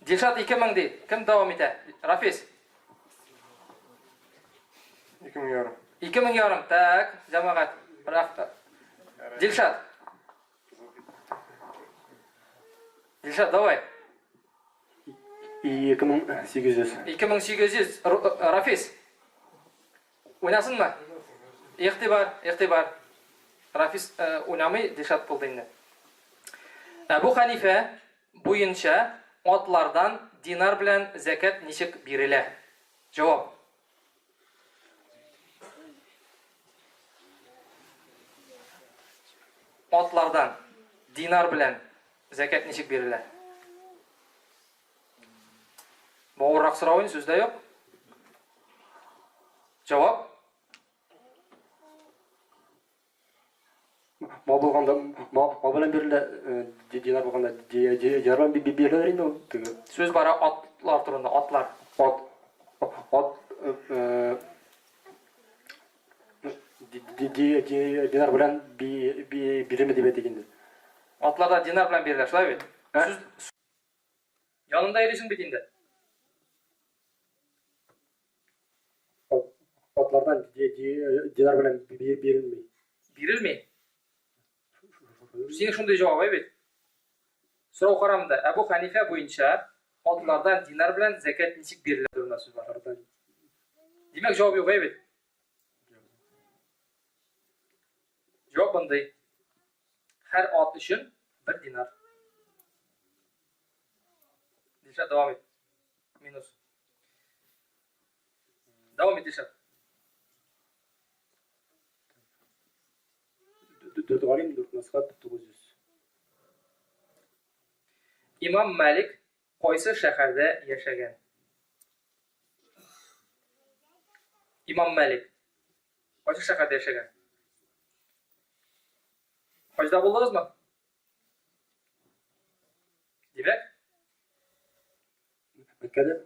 Дилшат 2000 ди. Кем дәвам итә? Рафис. 2000 ярым. 2000 ярым. Так, җәмәгать. Дилшат. Дилшат, давай. 2800. 2800. Рафис. Уйнасынмы? Игътибар, игътибар. Рафис уйнамый, Дилшат булды инде. Әбу Ханифә буенча атлардан динар белән зәкят ничек бирелә? Җавап. Атлардан динар белән зәкят ничек бирелә? Бу авыррак сорау инде, сүз дә юк. Җавап? Мал булганда, мал, мал белән бирелә, э, динар булганда, динар белән бирелә инде ул теге. Сүз бара атлар турында, атлар. Ат, ат, э, динар белән бирелми дип әйтик инде. Атларда динар белән бирелә, шулай бит? Сүз Янында йөрисең бит инде. Атлардан динар белән бирелми. Бирелми? Синең шундый җавап әй бит. Сорау карамында. Әбу Хәнифә буенча атлардан динар белән зәкят ничек бирелә турында сүз бар. Димәк, җавап юк әй бит. Җавап мондый. Һәр ат өчен бер динар. Дилшат, дәвам ит. Минус. Дәвам ит, Дилшат. Дүрт галим, дүрт мәзхәб, 900. Имам Малик кайсы шәһәрдә яшәгән? Имам Малик кайсы шәһәрдә яшәгән? Хаҗда булдыгызмы? Димәк? Мәккәдә.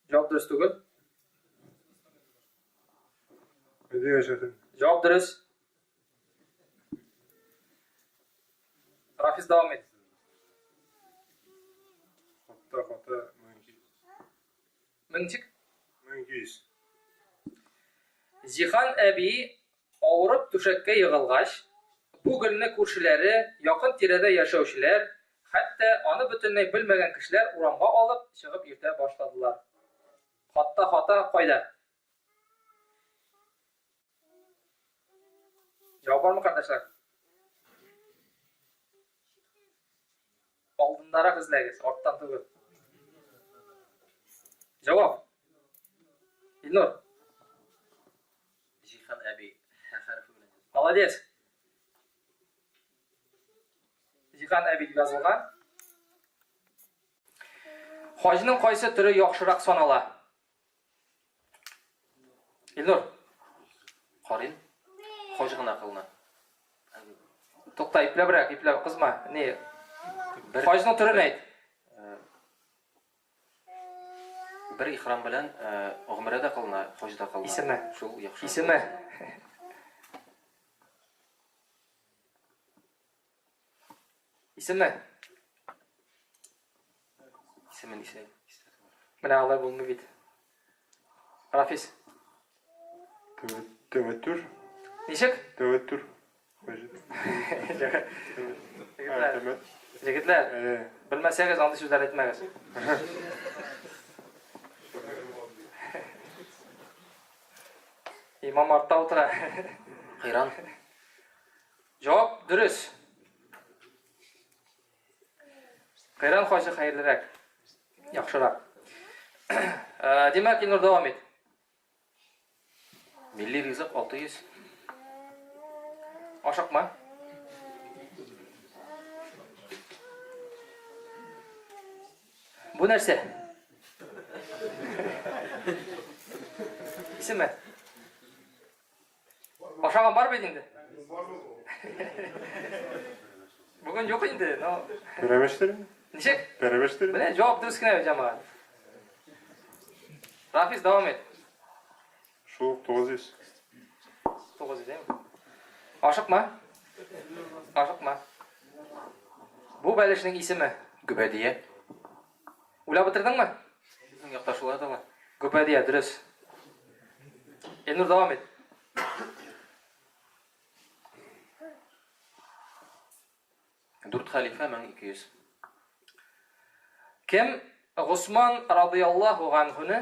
Җавап дөрес түгел. Мәдинә шәһәрендә. Җавап дөрес. Рафис дәвам ит. Хатта хата 1200. Мең ничек? 1200. Җиһан әби авырып түшәккә егылгач, бу гөлне күршеләре, якын-тирәдә яшәүчеләр, хәтта аны бөтенләй белмәгән кешеләр урамга алып чыгып йөртә башладылар. Хатта хата кайда? Җавап бармы, кардәшләр? Алдындарак эзләгез, арттан түгел. Җавап. Илнур. Җиһан әби һә хәрефе белән язылган. Молодец. Җиһан әби дип язылган. Хаҗның кайсы төре яхшырак санала? Илнур. Карин. Хаҗ гына кылына. Тукта, ипләбрәк, ипләп, кызма. Ни? Хаҗның төрен әйт. Бер ихрам белән гомрә дә кылына, хаҗ да кылына. Исеме. Шул яхшы. Исеме. Исеме. Исемен исә. Менә алай булмый бит. Рафис. Тәвәттүр. Ничек? Тәвәттүр. Егетләр, егетләр, белмәсәгез, андый сүзләр әйтмәгез. Имам артта утыра. Кыйран. Җавап дөрес. Кыйран хаҗы хәерлерәк. Яхшырак. Э, димәк, Илнур дәвам ит. Милли ризык 600. Ашыкма. Бу нәрсә? Исеме? Ашаган бар бит инде. Бүген юк инде, но... Пәрәмәчтер? Ничек? Пәрәмәчтер? Менә җавап дөрес кенә бит, җәмәгать. Рафис, дәвам ит. Шул ук 900. 900, әйме? Ашыкма. Ашыкма. Бу бәлешнең исеме? Гөбәдия. Уйлап бетердеңме? Безнең якта шулай атала. Гөбәдия, дөрес. Илнур, дәвам ит. Дүрт хәлифә 1200. Кем Госман радыяллаһу ганһуны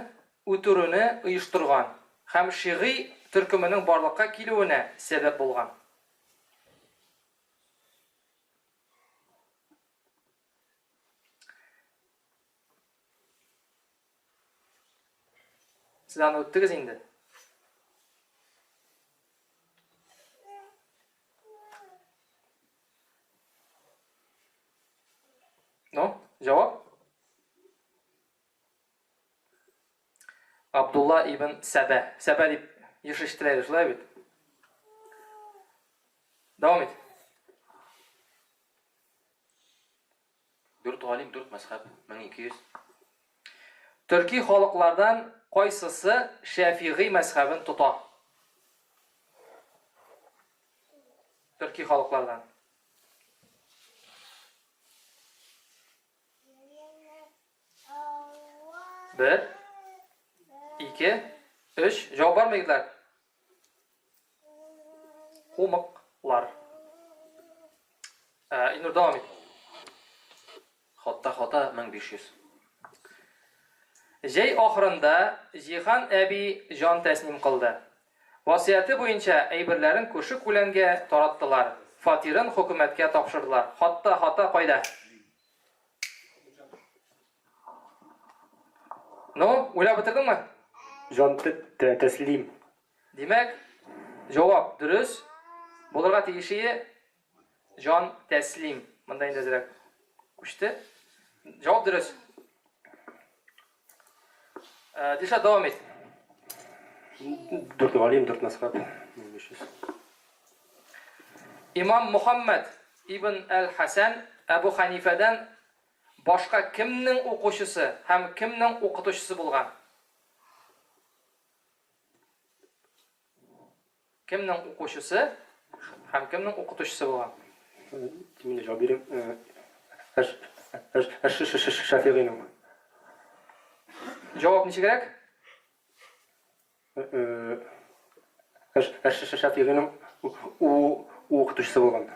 үтерүне оештырган һәм шигый төркеменең барлыкка килүенә сәбәп булган? Сез аны үттегез инде. Ну, җавап? Абдулла ибн Сәбә. Сәбә дип еш ишетелә иде, шулай бит? Дәвам ит. Дүрт галим, дүрт мәзхәб, 1200. Төрки халыклардан кайсысы Шәфигый мәзхәбен тота? Төрки халыклардан. Бер, ике, өч. Җавап бармы, егетләр? Кумыклар. Ә, Илнур, дәвам ит. Хатта хата 1500. Җәй ахырында Җиһан әби җан тәслим кылды. Васыяте буенча әйберләрен күрше-күләнгә тараттылар, фатирын хөкүмәткә тапшырдылар. Хатта хата кайда? Ну, уйлап бетердеңме? Җан тәслим. Димәк, җавап дөрес. Булырга тиешие җан тәслим. Монда инде әзрәк күчте. Җавап дөрес. Э, Дилшат, дәвам ит. Дүрт галим, дүрт мәзхәб. 1500. Имам Мухаммад ибн әл-Хәсән Әбу Хәнифәдән башка кемнең укучысы һәм кемнең укытучысы булган? Кемнең укучысы һәм кемнең укытучысы булган? Мин дә җавап бирим. Шәфигыйның. Җавап ничегрәк? Шәфигыйның укытучысы булган.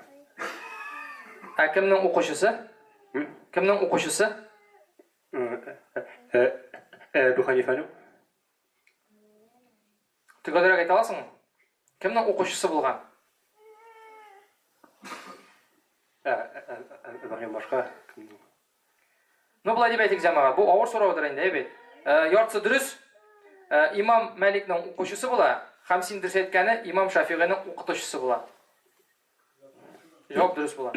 Ә кемнең укучысы? Кемнең укучысы? Әбү Хәнифәнең. Төгәлрәк әйтә аласыңмы? Кемнең укучысы булган? Ибраһим башка кемнең? Ну, болай дип әйтик, җәмәгать, бу авыр сораудыр инде, әй бит. Э, яртысы дөрес. Э, имам Мәликнең укучысы була, һәм син дөрес әйткәне имам Шафигыйның укытучысы була. Җавап дөрес була.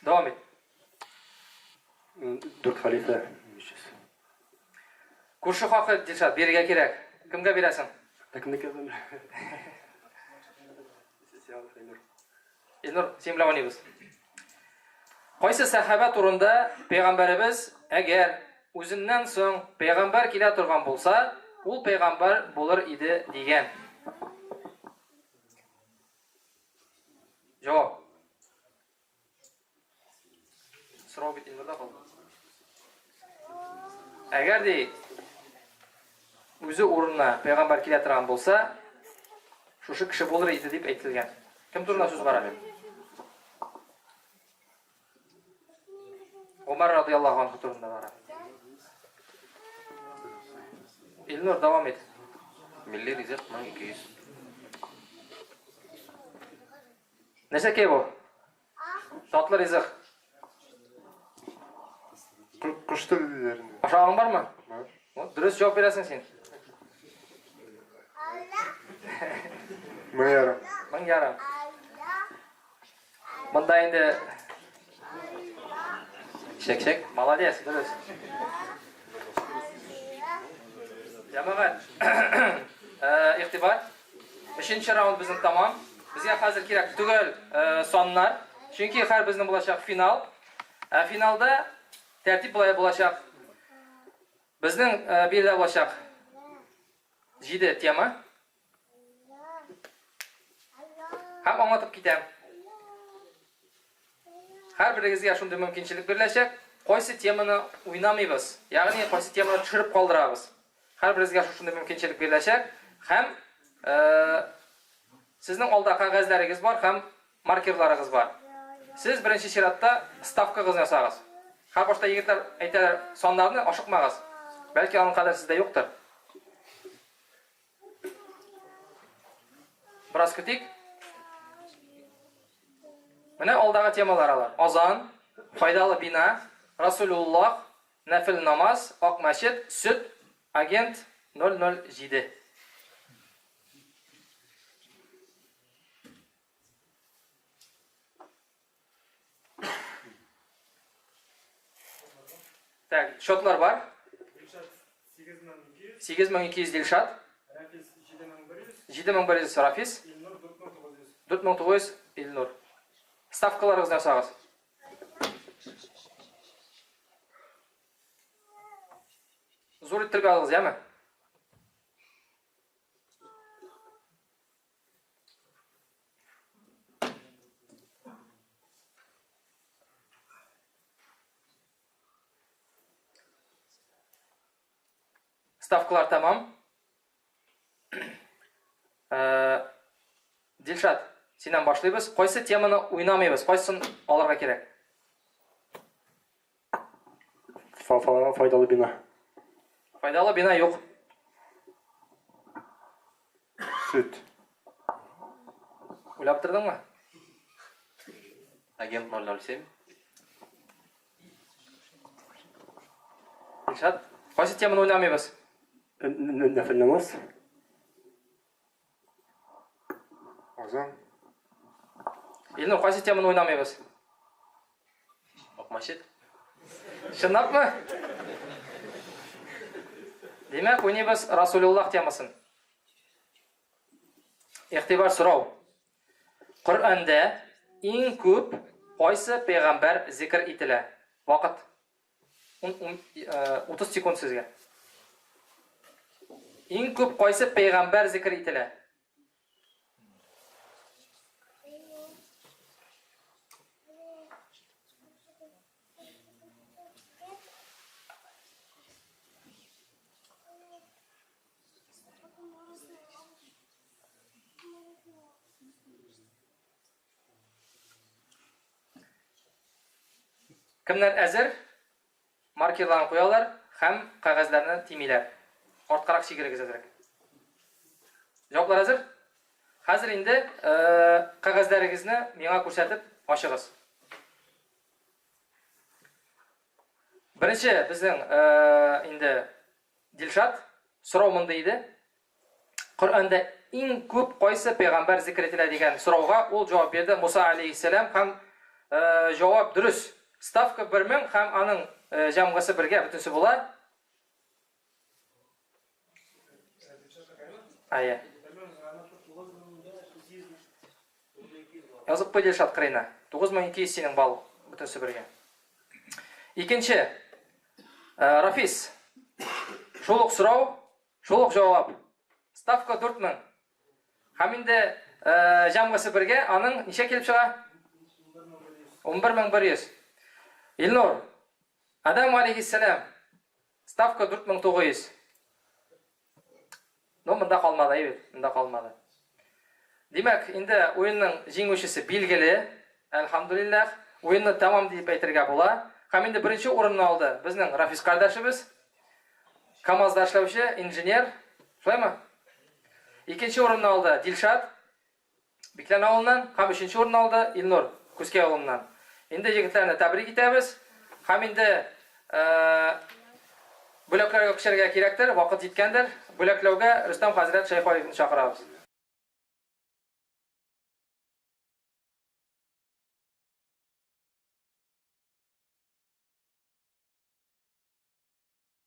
Дәвам ит. Дүрт хәлифә. Күрше хакы, Дилшат, бирергә кирәк. Кемгә бирәсең? Ә кемнеке язам? Илнур, син белән уйныйбыз. Кайсы сәхабә турында пәйгамбәребез әгәр үзеннән соң пәйгамбәр килә торган булса, ул пәйгамбәр булыр иде дигән? Җавап. Сорау бит Илнурда калды. Әгәр ди үзе урынына пәйгамбәр килә торган булса, шушы кеше булыр иде дип әйтелгән. Кем турында сүз бара? Умар радиаллаһу анху турында бара. Илнур, дәвам ит. Милли ризык 1200. Нәрсәкәй бу? Татлы ризык. Кош теле диләр инде. Ашаганың бармы? Бар. Вот, дөрес җавап бирәсең син. 1500. 1500. Монда инде Чәк-чәк. Молодец, дөрес. Җәмәгать, э, игътибар. Өченче раунд безнең тәмам. Безгә хәзер кирәк төгәл э, саннар. Чөнки хәр безнең булачак финал. Ә финалда тәртип болай булачак. Безнең э, биредә булачак җиде тема. Һәм аңлатып китәм. Һәрберегезгә шундый мөмкинчелек биреләчәк, кайсы теманы уйнамыйбыз, ягъни кайсы теманы төшереп калдырабыз. Һәрберегезгә шушындый мөмкинчелек биреләчәк һәм э, сезнең алда кәгазьләрегез бар һәм маркерларыгыз бар. Сез беренче чиратта ставкагызны ясагыз. Һәр башта егетләр әйтәләр саннарны, ашыкмагыз. Бәлки аның кадәр сездә юктыр. Бераз көтик. Менә алдагы темалар алар. Азан, файдалы бина, Расулуллах, нәфил намаз, ак мәчет, сөт, агент 007. Так, счетлар бар. 8200 Дилшат. Рафис 7100. 7100 Рафис. Илнур 4900. 4900 Илнур. Ставкаларыгызны ясагыз. Зур иттереп языгыз, яме? Ставкалар тәмам. Э, Дилшат, синнән башлыйбыз. Кайсы теманы уйнамыйбыз? Кайсын алырга кирәк? Файдалы бина. Файдалы бина юк. Сөт. Уйлап тордыңмы? Агент 007. Илшат, кайсы теманы уйнамыйбыз? Нәфел намаз. Азан. Илнур, кайсы теманы уйнамыйбыз? Ак мәчет. Чынлапмы? Димәк, уйныйбыз Расулуллах темасын. Игътибар сорау. Коръәндә иң күп кайсы пәйгамбәр зикр ителә? Вакыт. 30 секунд сезгә. Иң күп кайсы пәйгамбәр зикр ителә? Кемнәр әзер? Маркерларын куялар һәм кәгазьләрне тимиләр. Арткарак чигерегез әзрәк. Җаваплар әзер? Хәзер инде э, кәгазьләрегезне миңа күрсәтеп ачыгыз. Беренче безнең э, инде Дилшат, сорау мондый иде. Коръәндә иң күп кайсы пәйгамбәр зикр ителә дигән сорауга ул җавап бирде Муса алейһиссәлам һәм э, җавап дөрес. Ставка 1000 һәм аның э, җәмгысы бергә бөтенесе була. Әйе. Язып куй Дилшат кырыена. 9200 синең балл бөтенесе бергә. Икенче. Э, Рафис. Шул ук сорау, шул ук җавап. Ставка 4000. Һәм инде э, җәмгысы бергә аның ничә килеп чыга? 11100. Илнур. Адам алейхиссалам. Ставка 4900. Ну, монда калмады, әйбәт, монда калмады. Димәк, инде уенның җиңүчесе билгеле. Әлхәмдүлилләһ. Уенны тәмам дип әйтергә була. Һәм инде беренче урынны алды безнең Рафис кардәшебез. КАМАЗда эшләүче инженер. Шулаймы? Икенче урынны алды Дилшат. Биклән авылыннан һәм өченче урынны алды Илнур Күзкәй авылыннан. Инде егетләрне тәбрик итәбез. Һәм инде бүләкләргә күчәргә кирәктер, вакыт җиткәндер. Бүләкләүгә Рөстәм хәзрәт Шәйхвәлиевны чакырабыз.